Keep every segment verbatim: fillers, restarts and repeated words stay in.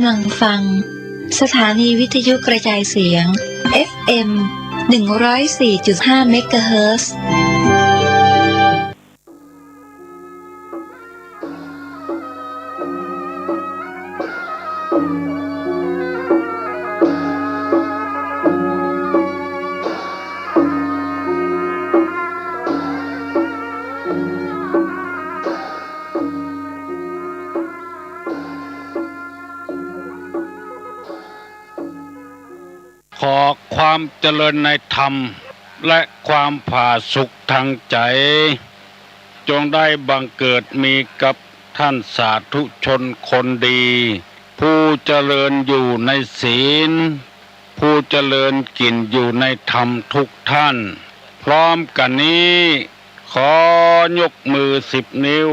กำลังฟัง สถานีวิทยุกระจายเสียง เอฟเอ็ม หนึ่งร้อยสี่จุดห้า เมกะเฮิรตซ์ ขอความเจริญในธรรม และความผาสุกทางใจ๋ จงได้บังเกิดมีกับท่านสาธุชนคนดี ผู้เจริญอยู่ในศีล ผู้เจริญกิ๋นอยู่ในธรรมทุกท่าน พร้อมกั๋นนี้ ขอยกมือสิบนิ้ว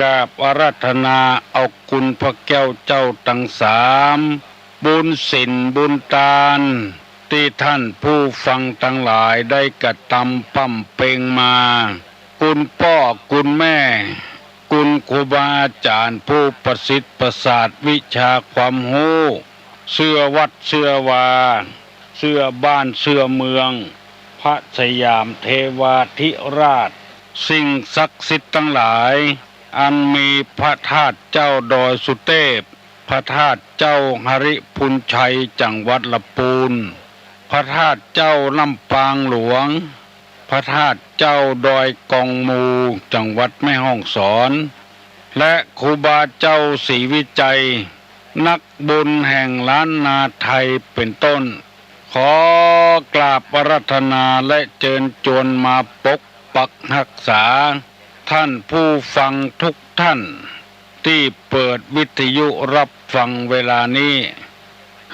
กราบอาราธนาเอาคุณพระแก้วเจ้าตังสาม บุญศีลบุญตาน ตี้ท่านผู้ฟังตังหลายได้กระตำปำเป็งมา คุณป้อคุณแม่ คุณครูบาอาจ๋ารย์ผู้ประสิทธิ์ประสาทวิชาความฮู้ เสื้อวัดเสื้อวา เสื้อบ้านเสื้อเมือง พระสยามเทวาธิราช สิ่งศักดิ์สิทธิ์ตังหลาย อันมีพระธาตุเจ้าดอยสุเตพ พระธาตุเจ้าหริภุญชัย จังหวัดละปูน พระธาตุเจ้าลำปางหลวง พระธาตุเจ้าดอยกองมู จังหวัดแม่ฮ่องสอน และครูบาเจ้าศรีวิชัย นักบุญแห่งล้านนาไทยเป็นต้น ขอกราบอาราธนาและเจิญจวนมาปกปักฮักษา ท่านผู้ฟังทุกท่าน ตี้เปิดวิทยุฮับฟังเวลานี้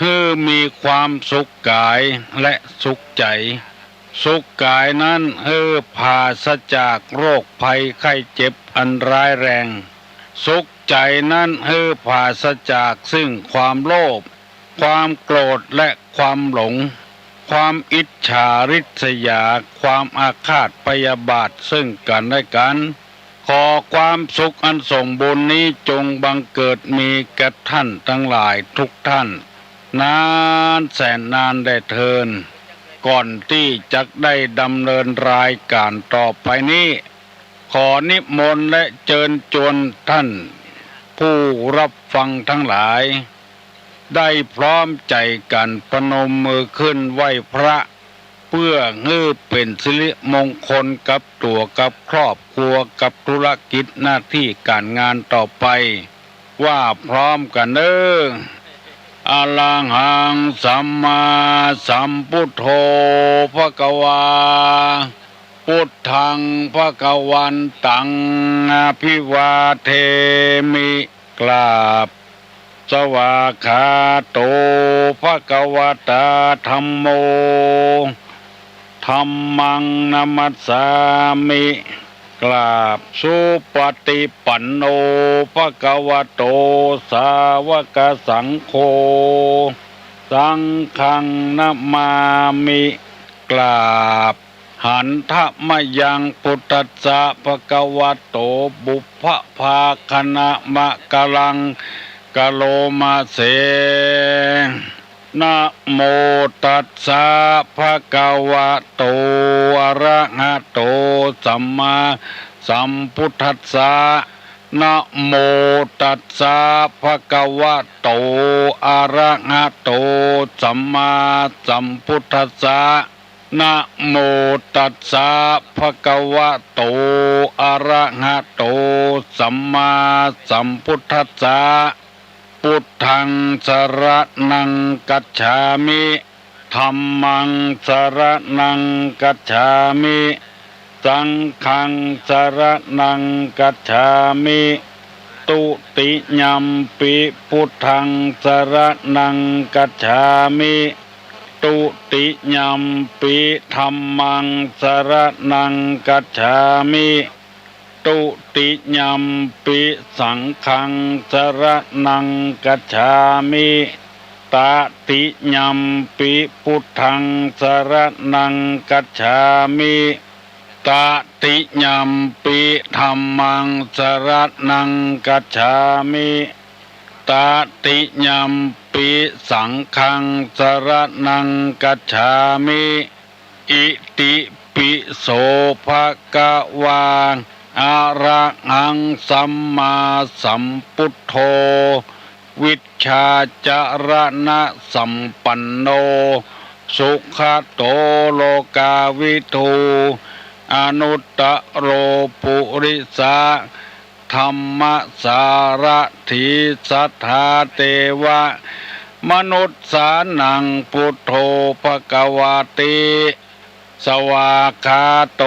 หื้อมีความสุขก๋ายและสุขใจ๋ สุขก๋ายนั้นหื้อผาสะจากโรคภัยไข้เจ็บอันร้ายแรง สุขใจ๋นั้นหื้อผาสะจากซึ่งความโลภ ความโกรธและความหลง ความอิจฉาริษยา ความอาฆาตพยาบาทซึ่งกั๋นและกั๋น ขอความสุขอันสมบูรณ์นี้จงบังเกิดมีแก่ท่านตังหลายทุกท่าน นานแสนนานแด่เทิน ก่อนตี้จักได้ดำเนินรายก๋านต่อไปนี้ ขอนิมนต์และเจิญจวนท่านผู้ฮับฟังตังหลาย ได้พร้อมใจ๋กั๋นพนมมือขึ้นไหว้พระ เปื้อหื้อเป๋นสิริมงคลกับตั๋วกับครอบครัวกับธุรกิจหน้าตี้ก๋านงานต่อไป ว่าพร้อมกั๋นเน่อ อะระหังสัมมาสัมพุทโธภะคะวา พุทธังภะคะวันตัง อะภิวาเทมิ กราบ สวากขาโต ภะคะวะตา ธัมโม ธัมมัง นะมัสสามิ กราบ สุปะติปันโน ภะคะวะโต สาวกสังโฆ สังฆัง นะมามิ กราบ หันทะมะยัง พุทธัสสะ ภะคะวะโต ปุพพะภาคะนะมะกะลัง กะโรมะเส นะโมตัสสะ ภะคะวะโต อะระหะโต สัมมาสัมพุทธัสสะ นะโมตัสสะ ภะคะวะโต อะระหะโต สัมมาสัมพุทธัสสะ นะโมตัสสะ ภะคะวะโต อะระหะโต สัมมาสัมพุทธัสสะ พุทธัง สะระณัง คัจฉามิ ธัมมัง สะระณัง คัจฉามิ สังฆัง สะระณัง คัจฉามิ ตุติยัมปิ พุทธัง สะระณัง คัจฉามิ ตุติยัมปิ ธัมมัง สะระณัง คัจฉามิ ตุติยัมปิ สังฆัง สะระณัง คัจฉามิ ตะติยัมปิ พุทธัง สะระณัง คัจฉามิ ตะติยัมปิ ธัมมัง สะระณัง คัจฉามิ ตติยัมปิสังฆังสรณังคัจฉามิ อิติปิโสภะคะวา อะระหังสัมมาสัมพุทโธ วิชชาจรณะสัมปันโน สุขะโตโลกาวิทู อนุตตะโรปุริสะ ธัมมะสารถี สัทธาเตวะมนุสสานัง พุทโธภะคะวะติ สวากขาโต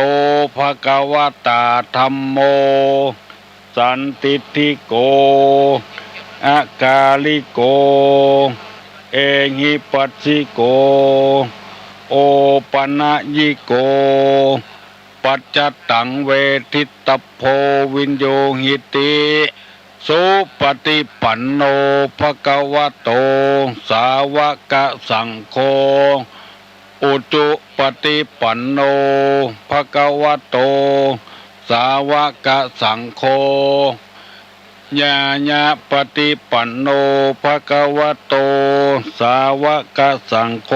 ภะคะวะตา ธัมโม สันทิฏฐิโก อะกาลิโก เอหิปัสสิโก โอปะนะยิโก ปัจจตังเวทิตตะโพ วินยูหิติ สุปะติปันโนภะคะวะโต สาวะกะสังโฆ อุจุปะติปันโนภะคะวะโต สาวะกะสังโฆ ญาญะปะติปันโนภะคะวะโต สาวะกะสังโฆ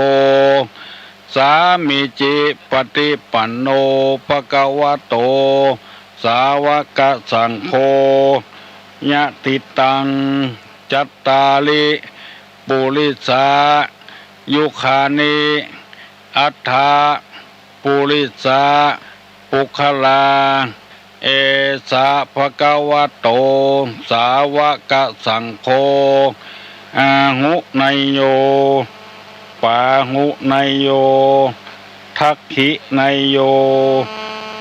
สามีจิปะติปันโนภะคะวะโต สาวะกะสังโฆ ยะถิตัง จัตตาริ ปุริสา ยุคานิ อัตถะ ปุริสะ ปุคคลา เอสะภะคะวะโต สาวะกะสังโฆ อาหุเนยโย ปาหุเนยโย ทักขิเนยโย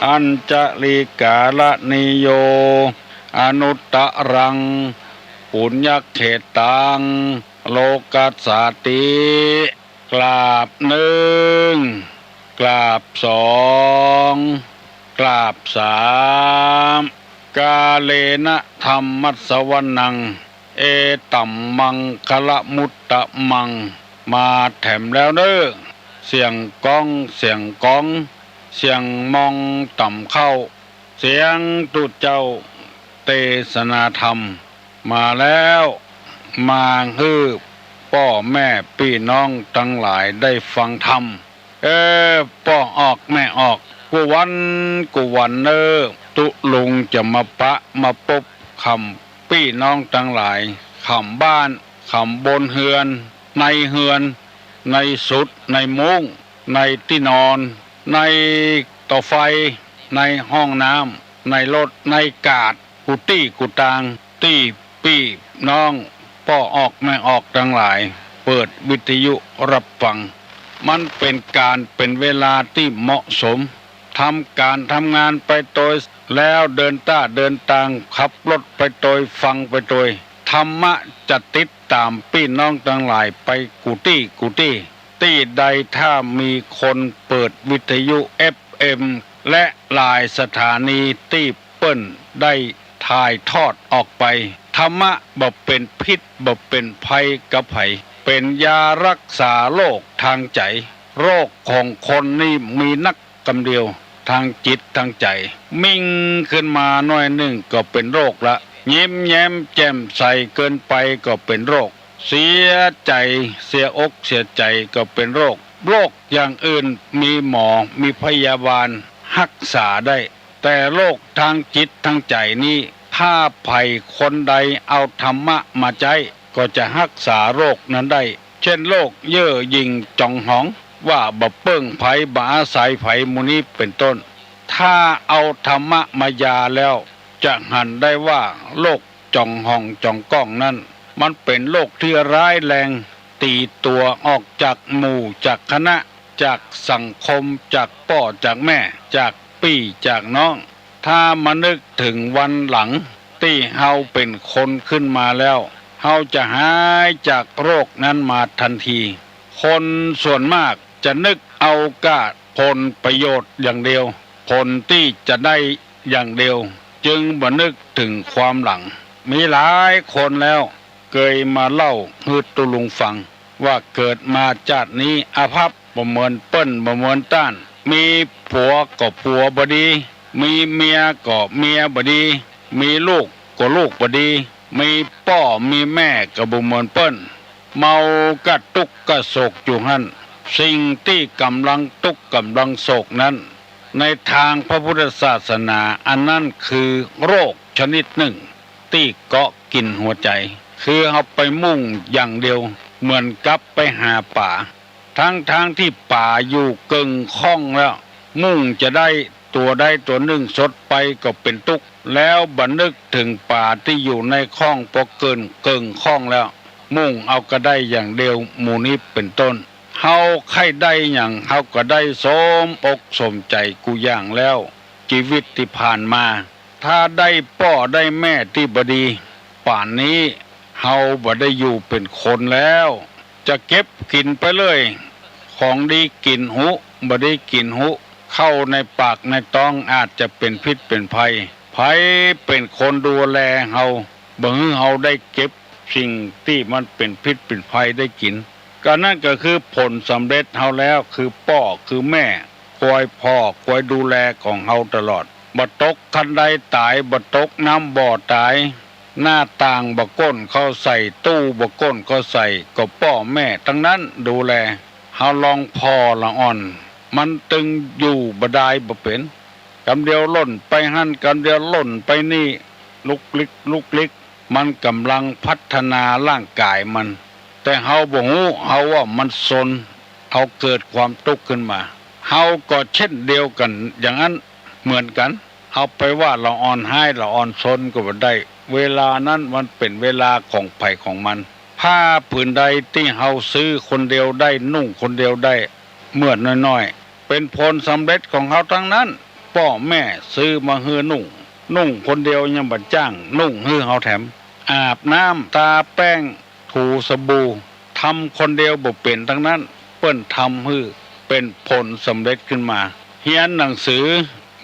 อัญชะลีกาละเนยโย อนุตตะรัง ปุญญะเขตตัง โลกัสสาติ กราบนึ่ง กราบสอง กราบสาม กาเลนะธัมมัสสวนัง เอตัมมังคะละมุตตะมัง มาแถมแล้วเน้อ เสียงก๊อง เสียงก๊อง เสียงมองต่ำเข้า เสียงตุ๊เจ้าเตสนาธรรม มาแล้ว มาหื้อป้อแม่ปี้น้องตังหลายได้ฟังธรรม เออ ป้อออกแม่ออก กู้วันกู้วันเน้อ ตุ๊ลุงจะมาปะมาปบ ขำปี้น้องตังหลาย ขำบ้าน ขำบนเฮือน ในเฮือน ในสุด ในมุ้ง ในตี้นอน ในต่อไฟ ในห้องน้ำ ในรถ ในกาด กู้ตี้กู้ตาง ตี้ปี้น้องป้อออกแม่ออกตังหลาย เปิดวิทยุฮับฟัง มันเป๋นก๋านเป๋นเวลาตี้เหมาะสม ทำก๋านทำงานไปตวย แล้วเดินต้าเดินตาง ขับรถไปตวย ฟังไปตวย ธรรมะจะติดต๋ามปี้น้องตังหลายไปกู้ตี้กู้ตี้ ตี้ใดถ้ามีคนเปิดวิทยุเอฟเอ็ม และหลายสถานีตี้เปิ้นได้ถ่ายทอดออกไป ธรรมะบ่เป๋นพิษบ่เป๋นภัยกับใผ เป๋นยาฮักษาโรคตางใจ๋ โรคของคนนี่มีนัก กำเดียว ตางจิตตางใจ๋ มิ่งขึ้นมาหน้อยนึ่งก็เป๋นโรคละ ยิ้มแย้มแจ่มใสเกินไปก็เป๋นโรค เสียใจ๋ เสียอกเสียใจ๋ก็เป๋นโรค โรคอย่างอื่นมีหมอ มีพยาบาลฮักษาได้ แต่โรคตางจิตตางใจ๋นี้ ถ้าใผคนใดเอาธรรมะมาใจ๊ ก็จะฮักษาโรคนั้นได้ เจ้นโรคเย่อหยิ่งจ๋องหอง ว่าบ่เปิ้งใผ บ่อาศัยใผ หมู่นี้เป๋นต้น ถ้าเอาธรรมะมายาแล้ว จะหันได้ว่าโรคจ๋องหองจ๋องก้องนั้น มันเป๋นโรคตี้ร้ายแรง ตี๋ตั๋วออกจากหมู่จากคณะ จากสังคม จากป้อจากแม่ จากปี้จากน้อง ถ้ามานึกเถิงวันหลังตี้เฮาเป๋นคนขึ้นมาแล้ว เฮาจะหายจากโรคนั้นมาตันที คนส่วนมากจะนึกเอาก้าผลประโยชน์อย่างเดียว ผลตี้จะได้อย่างเดียว จึงบ่นึกเถิงความหลัง มีหลายคนแล้ว เกยมาเล่าหื้อตุ๊ลุงฟัง ว่าเกิดมาจาตินี้อาภัพ บ่เหมือนเปิ้น บ่เหมือนต้าน มีผัวก็ผัวบ่ดี มีเมียก็เมียบ่ดี มีลูกก็ลูกบ่ดี มีป้อมีแม่ก็บ่เหมือนเปิ้น เมาก็ตุ๊กข์ก็โศกอยู่หั้น สิ่งตี้ก่ำลังตุ๊กข์ก่ำลังโศกนั้น ในตางพระพุทธศาสนา อันนั้นคือโรคชนิดนึ่งตี้เกาะกิ๋นหัวใจ๋ คือเฮาไปมุ่งอย่างเดียว เหมือนกับไปหาป๋า ทั้งๆ ตี้ป๋าอยู่เกิ่งข้องแล้ว มุ่งจะได้ตั๋วใดตั๋วนึ่งสดไปก็เป๋นตุ๊กข์ แล้วบ่นึกเถิงป๋าตี้อยู่ในข้อง ปอเกิ่ง เกิ่งข้องแล้ว มุ่งเอากระได้อย่างเดียว หมู่นี้เป๋นต้น เฮาใค่ได้หยัง เฮาก็ได้สมอกสมใจ๋กู้อย่างแล้ว จีวิตตี้ผ่านมา ถ้าได้ป้อได้แม่ตี้บ่ดี ป่านนี้เฮาบ่ได้อยู่เป๋นคนแล้ว จะเก็บกิ๋นไปเรื่อย ของดีกิ๋นหุ บ่ดีกิ๋นหุ เข้าในปากในต๊องอาจจะเป๋นพิษเป๋นภัย ใผเป๋นคนดูแลเฮา บ่หื้อเฮาได้เก็บสิ่งตี้มันเป๋นพิษเป๋นภัยได้กิ๋น ก็นั้นก็คือผลสำเร็จเฮาแล้ว คือป้อคือแม่ คอยป้อคอยดูแลของเฮาตลอด บ่ตกคันไดต๋าย บ่ตกน้ำบ่อต๋าย หน้าต่างบ่ก้นเข้าใส่ ตู้บ่ก้นเข้าใส่ ก็ป้อแม่ตังนั้นดูแล เฮาลองผ่อละอ่อน มันตึงอยู่บ่ดายบ่เป๋น กำเดียวล่นไปหั้น กำเดียวล่นไปนี่ ลุกลิกลุกลิก มันก่ำลังพัฒนาร่างก๋ายมัน แต่เฮาบ่ฮู้ เฮาว่ามันซน เฮาเกิดความตุ๊กข์ขึ้นมา เฮาก็เช่นเดียวกั๋นอย่างนั้นเหมือนกั๋น เอาไปว่าละอ่อนฮ้ายละอ่อนซนก็บ่ได้ เวลานั้นมันเป๋นเวลาของใผของมัน ผ้าผืนใดตี้เฮาซื้อคนเดียวได้ นุ่งคนเดียวได้ เมื่อน้อยๆ เป๋นผลสำเร็จของเฮาตังนั้น ป้อแม่ซื้อมาหื้อนุ่ง นุ่งคนเดียวยังบ่จ้างนุ่งหื้อเฮาแถม อาบน้ำ ตาแป้ง ถูสบู่ ทำคนเดียวบ่เป๋นตังนั้น เปิ้นทำหื้อ เป๋นผลสำเร็จขึ้นมา เฮียนหนังสือ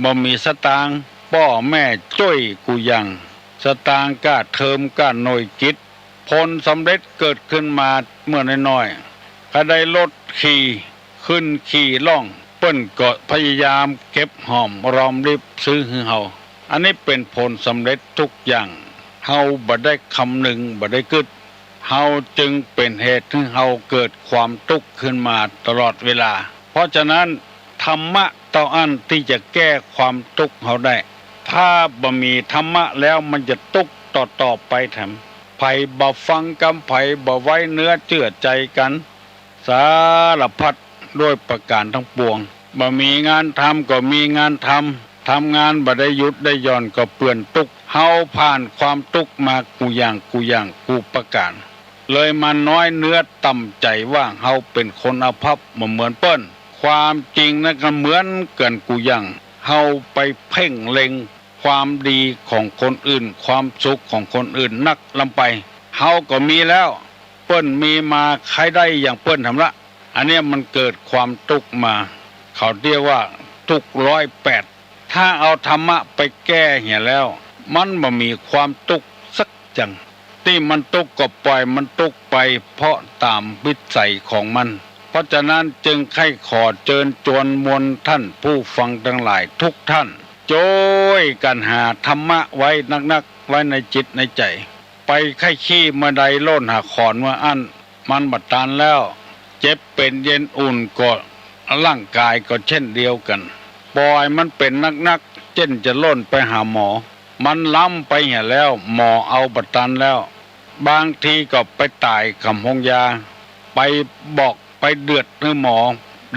บ่มีสตางค์ ป้อแม่จ้วยกู้อย่าง สตางค์ก้าเทอมก้าหน่วยกิต ผลสำเร็จเกิดขึ้นมาเมื่อน้อยๆ ก็ได้รถขี่ ขึ้นขี่ล่อง เปิ้นก็พยายามเก็บหอมรอมริบซื้อหื้อเฮา อันนี้เป๋นผลสำเร็จทุกอย่าง เฮาบ่ได้คำนึง บ่ได้กึ๊ด เฮาจึงเป๋นเหตุหื้อเฮาเกิดความตุ๊กข์ขึ้นมาตลอดเวลา เพราะฉะนั้น ธรรมะเต้าอั้นตี้จะแก้ความตุ๊กข์เฮาได้ ถ้าบ่มีธรรมะแล้วมันจะตุ๊กข์ต่อๆ ไปแถม ใผบ่ฟังกำ ใผบ่ไว้เนื้อเจื้อใจ๋กั๋น สารพัดด้วยประก๋านตังปวง บ่มีงานทำก็มีงานทำ ทำงานบ่ได้หยุดได้หย่อนก็เปื้อนตุ๊กข์ เฮาผ่านความตุ๊กข์มากู้อย่างกู้อย่างกู้ประก๋าน เลยมาน้อยเนื้อต่ำใจ๋ว่าเฮาเป๋นคนอาภัพบ่เหมือนเปิ้น ความจริงนั้นก็เหมือนกั๋นกู้อย่าง เฮาไปเพ่งเล็งความดีของคนอื่น ความสุขของคนอื่นนักล้ำไป เฮาก็มีแล้ว เปิ้นมีมาใค่ได้อย่างเปิ้นแถมละ อันเนี้ยมันเกิดความตุ๊กข์มา เขาเรียกว่าตุ๊กข์ร้อยแปด ถ้าเอาธรรมะไปแก้เหียแล้ว มันบ่มีความตุ๊กข์สักจัง ตี้มันตุ๊กข์ก็ปล่อยมันตุ๊กข์ไป เพราะต๋ามวิสัยของมัน เพราะฉะนั้นจึงใค่ขอเจิญจวนมวลท่านผู้ฟังตังหลายทุกท่าน จ้วยกั๋นหาธรรมะไว้นักๆ ไว้ในจิตในใจ๋ ไปใค่ขี้เมื่อใดโล่นหาขอนเมื่ออั้น มันบ่ตันแล้ว เจ็บเป๋นเย็นอุ่นก็ ร่างก๋ายก็เช่นเดียวกั๋น ปล่อยมันเป๋นนักๆ เจ้นจะโล่นไปหาหมอ มันล้ำไปเหียแล้ว หมอเอาบ่ตันแล้ว บางทีก็ไปต๋ายก๋ำโฮงยา ไปบอกไปเดือดหื้อหมอ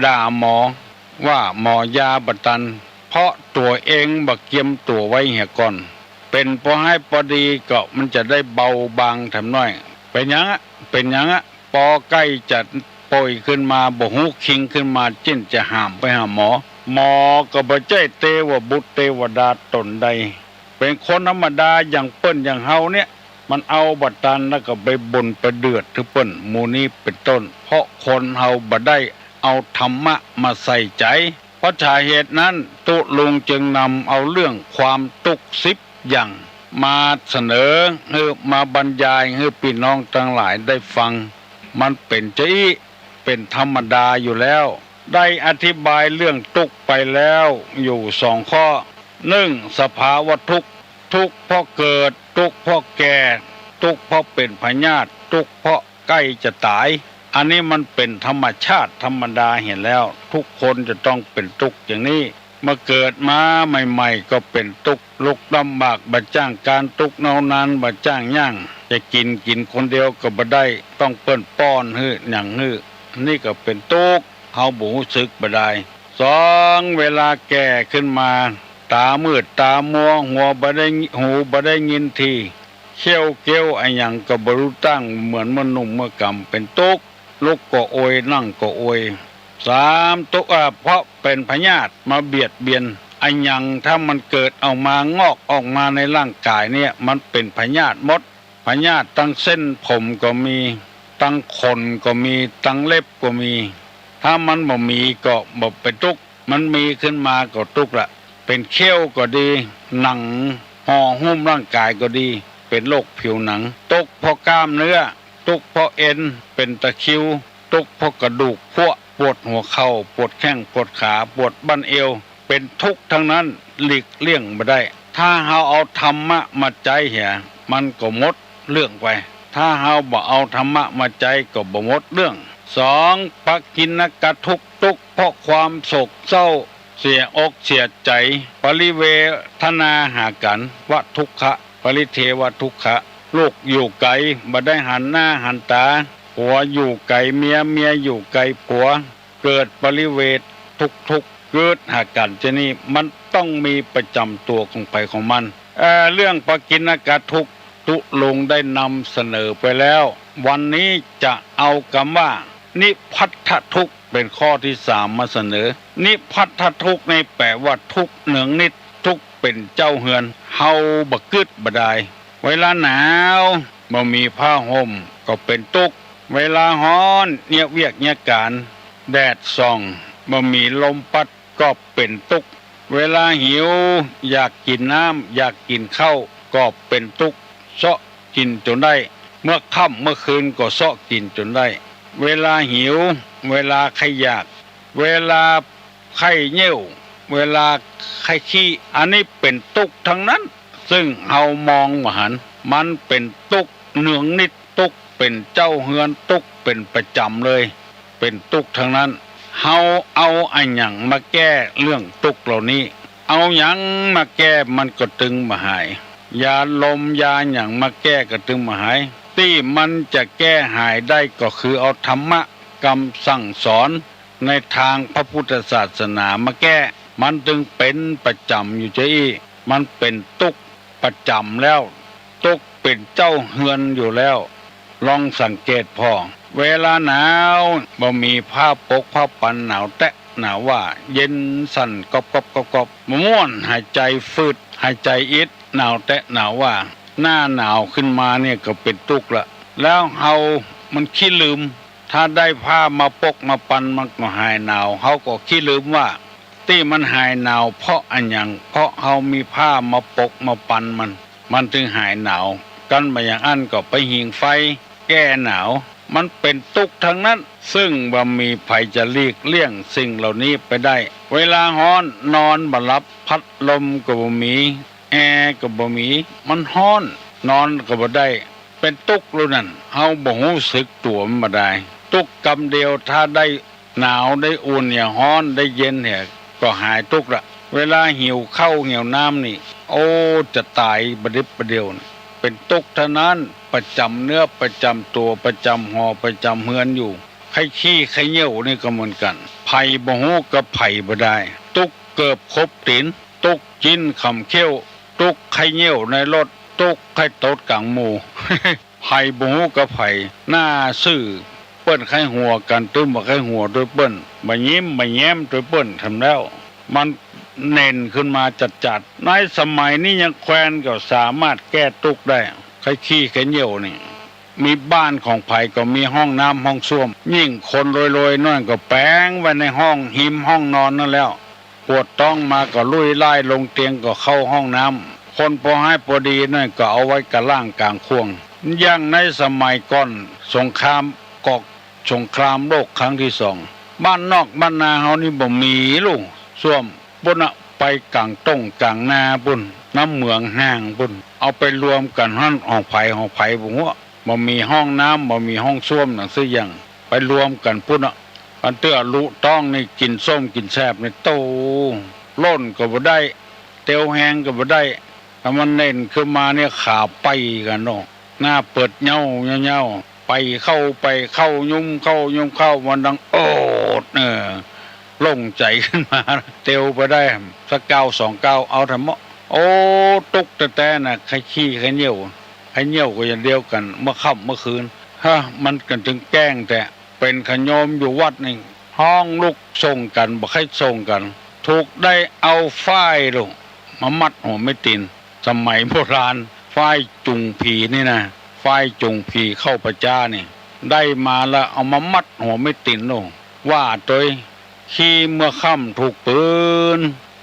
ด่าหมอ ว่าหมอยาบ่ตัน เพราะตั๋วเองบ่เกียมตั๋วไว้เหียก่อน เป๋นปอฮ้ายปอดีก็มันจะได้เบาบางแถมน้อย เป๋นหยังอะ เป๋นหยังอะ ปอใก้จะป่วยขึ้นมา บ่ฮู้คิงขึ้นมา เจ้นจะหามไปหาหมอ หมอก็บ่ใจ้เตวบุตรเตวดาต๋นใด เป๋นคนธรรมดาอย่างเปิ้นอย่างเฮาเนี่ย มันเอาบ่ตันแล้วก็ไปบ่นไปเดือดหื้อเปิ้น หมู่นี้เป๋นต้น เพราะคนเฮาบ่ได้เอาธรรมะมาใส่ใจ๋ เพราะสาเหตุนั้นตุ๊ลุงจึงนำเอาเรื่องความตุ๊กข์สิบอย่าง มาเสนอหื้อ มาบรรยายหื้อปี้น้องตังหลายได้ฟัง มันเป๋นจาอี้ เป๋นธรรมดาอยู่แล้ว ได้อธิบายเรื่องตุ๊กข์ไปแล้วอยู่สองข้อ นึ่ง สภาวะทุกข์ ทุกข์เพราะเกิด ทุกข์เพราะแก่ ตุ๊กเพราะเป๋นพยาธิ ตุ๊กเพราะใก้จะต๋าย อันนี้มันเป๋นธรรมชาติธรรมดาเหียแล้ว ทุกคนจะต้องเป๋นตุ๊กอย่างนี้ เมื่อเกิดมาใหม่ๆ ก็เป๋นตุ๊ก ลุกลำบาก บ่จ้างก๋าน ตุ๊กเนาหนาน บ่จ้างหยัง จะกิ๋น กิ๋นคนเดียวก็บ่ได้ ต้องเปิ้นป้อนหื้อหยังหื้อ นี่ก็เป๋นตุ๊ก เฮาบ่ฮู้สึกบ่ดาย สอง เวลาแก่ขึ้นมา ต๋ามืดต๋ามัว หัวบ่ได้ หูบ่ได้ยินที เขี้ยวเก๊วอะหยังก็บ่ฮู้ตั้ง เหมือนเมื่อหนุ่มเมื่อก๋ำ เป๋นตุ๊ก ลุกก็โอย นั่งก็โอย สาม ตุ๊ก อ่า เพราะเป๋นพยาธิมาเบียดเบียน อะหยังถ้ามันเกิดออกมา งอกออกมาในร่างก๋ายเนี่ย มันเป๋นพยาธิหมด พยาธิตังเส้นผมก็มี ตังขนก็มี ตังเล็บก็มี ถ้ามันบ่มีก็บ่เป๋นตุ๊ก มันมีขึ้นมาก็ตุ๊กละ เป๋นเขี้ยวก็ดี หนังห่อหุ้มร่างก๋ายก็ดี เป๋นโรคผิวหนัง ตุ๊กเพราะกล้ามเนื้อ ตุ๊กเพราะเอ็น เป๋นตะคริว ตุ๊กเพราะกระดูกพรุน ปวดหัวเข่า ปวดแข้ง ปวดขา ปวดบั้นเอว เป๋นตุ๊กตังนั้น หลีกเลี่ยงบ่ได้ ถ้าเฮาเอาธรรมะมาใจ๊เหีย มันก็หมดเรื่องไป ถ้าเฮาบ่เอาธรรมะมาใจ๊ก็บ่หมดเรื่อง สอง ปกิณณกทุกข์ ตุ๊กเพราะความโศกเศร้า เสียอกเสียใจ๋ ปริเทวทนาหากั๋น วทุกขะ ปริเทวทุกขะ ลูกอยู่ไก๋ บ่ได้หันหน้าหันต๋า ผัวอยู่ไก๋เมีย เมียอยู่ไก๋ผัว เกิดปริเทวทุกข์ ทุกข์กึ๊ดหากั๋น จะนี่มันต้องมีประจ๋ำตั๋วของใผของมัน เอ่อ เรื่องปกิณณกทุกข์ ตุ๊ลุงได้นำเสนอไปแล้ว วันนี้จะเอากำว่า นิพพัทธทุกข์ เป๋นข้อตี้สามมาเสนอ นิพพัทธทุกข์นี่แป๋ว่าตุ๊กเนืองนิด ตุ๊กเป๋นเจ้าเฮือน เฮาบ่กึ๊ดบ่ดาย เวลาหนาว บ่มีผ้าห่มก็เป๋นตุ๊ก เวลาฮ้อน เยียะเวียกเยียะก๋าน แดดส่อง บ่มีลมปั๊ดก็เป๋นตุ๊ก เวลาหิว อยากกิ๋นน้ำ อยากกิ๋นข้าว ก็เป๋นตุ๊ก เซาะกิ๋นจ๋นได้ เมื่อค่ำเมื่อคืนก็เซาะกิ๋นจ๋นได้ เวลาหิว เวลาใค่อยาก เวลาใค่เยี่ยว เวลาใค่ขี้ อันนี้เป๋นตุ๊กตังนั้น ซึ่งเฮามองบ่หัน มันเป๋นตุ๊กเนืองนิด ตุ๊กเป๋นเจ้าเฮือน ตุ๊กเป๋นประจ๋ำเลย เป๋นตุ๊กตังนั้น เฮาเอาอะหยังมาแก้เรื่องตุ๊กเหล่านี้ เอาหยังมาแก้มันก็ตึงบ่หาย ยาลมยาหยังมาแก้ก็ตึงบ่หาย ตี้มันจะแก้หายได้ก็คือเอาธรรมะกำสั่งสอนในตางพระพุทธศาสนามาแก้ มันตึงเป๋นประจ๋ำอยู่จาอี้ มันเป๋นตุ๊กประจ๋ำแล้ว ตุ๊กเป๋นเจ้าเฮือนอยู่แล้ว ลองสังเกตผ่อ เวลาหนาว บ่มีผ้าปกผ้าปัน หนาวแต๊หนาวว่า เย็นสั่นก๊อบๆๆๆ บ่ม่วน หายใจ๋ฟืด หายใจ๋อิด หนาวแต๊หนาวว่า หน้าหนาวขึ้นมาเนี่ยก็เป๋นตุ๊กละ แล้วเฮามันขี้ลืม ถ้าได้ผ้ามาปกมาปันมันก็หายหนาว เฮาก็ขี้ลืมว่า ตี้มันหายหนาวเพราะอะหยัง เพราะเฮามีผ้ามาปกมาปันมัน มันตึงหายหนาว กั๋นบ่อย่างอั้นก็ไปหิงไฟแก้หนาว มันเป๋นตุ๊กตังนั้น ซึ่งบ่มีใผจะหลีกเลี่ยงสิ่งเหล่านี้ไปได้ เวลาฮ้อนนอนบ่หลับ พัดลมก็บ่มี แอร์ก็บ่มี มันฮ้อน นอนก็บ่ได้ เป๋นตุ๊กแล้วนั่น เฮาบ่ฮู้สึกตั๋วมันบ่ดาย ตุ๊กกำเดียว ถ้าได้หนาวได้อุ่นเหีย ฮ้อนได้เย็นเหีย ก็หายตุ๊กละ เวลาหิวข้าวหิวน้ำนี่ โอ้ จะต๋ายบ่าดิบบ่าเดี่ยว เป๋นตุ๊กตังนั้น ประจ๋ำเนื้อประจ๋ำตั๋ว ประจ๋ำหอประจ๋ำเฮือนอยู่ ใค่ขี้ใค่เยี่ยวนี่ก็เหมือนกั๋น ใผบ่ฮู้กับใผบ่ดาย ตุ๊กเกือบครบตี๋น ตุ๊กจิ๊นขำเขี้ยว ตุ๊กใค่เยี่ยวในรถ ตุ๊กใค่ตดก๋างหมู่ ใผบ่ฮู้กับใผ หน้าซื่อ เปิ้นใค่หัวกั๋นตึงบ่ใค่หัวตวยเปิ้น บ่ยิ้มบ่แย้มตวยเปิ้นแถมแล้ว มันเน่นขึ้นมาจัดๆ ในสมัยนี้ยังแควนก็สามารถแก้ตุ๊กได้ ใค่ขี้ใค่เยี่ยวนี่ มีบ้านของใผก็มีห้องน้ำห้องส้วม ยิ่งคนรวยๆ หน้อยก็แป๋งไว้ในห้อง ฮิมห้องนอนนั่นแล้ว ปวดต๊องมาก็ลุ่ยล่ายลงเตียงก็เข้าห้องน้ำ คนปอฮ้ายปอดีหน้อยก็เอาไว้ก๋างล่างก๋างข่วง อย่างในสมัยก่อนสงคราม ก็สงครามโลกครั้งตี้สอง บ้านนอกบ้านนาเฮานี่บ่มีลู่ส้วม ปุ้นน่ะ ไปก๋างต้งก๋างนาปุ้น น้ำเหมืองห่างปุ้น เอาไปรวมกั๋นหั้น ห้องใผห้องใผบ่ฮู้ บ่มีห้องน้ำ บ่มีห้องส้วมหนังสักอย่าง ไปรวมกั๋นปุ้นอะ อันเตื้อลุต๊องนี่ กิ๋นส้มกิ๋นแซ่บนี่ โต้ ล่นก็บ่ได้ เตียวแฮงก็บ่ได้ ถ้ามันเน่นขึ้นมาเนี่ย ขาไปกั๋นเนาะ หน้าเปิดเย้าเย้าๆ ไปเข้าไปเข้า ยุ้มเข้ายุ้มเข้า มันดังโอด เออ โล่งใจ๋ขึ้นมา เตียวไปได้สักก้าวสองก้าว เอาเถอะเมาะ โอ้ ตุ๊กแต๊ๆ น่ะ ใค่ขี้ใค่เยี่ยว ใค่เยี่ยวก็อย่างเดียวกั๋น เมื่อค่ำเมื่อคืน ฮะ มันกั๋นตึงแก้งแต๊ เป๋นขะโยมอยู่วัดนี่ ฮ้องลุกส่งกั๋น บ่ใค่ส่งกั๋น ถูกได้เอาฝ้ายลูก มามัดหัวแม่ติน สมัยโบราณ ฝ้ายจูงผีนี่นะ ฝ้ายจูงผีเข้าป่าจ๊านี่ ได้มาแล้วเอามามัดหัวแม่ตินลูก ว่าตวย ขี้เมื่อค่ำถูกปืน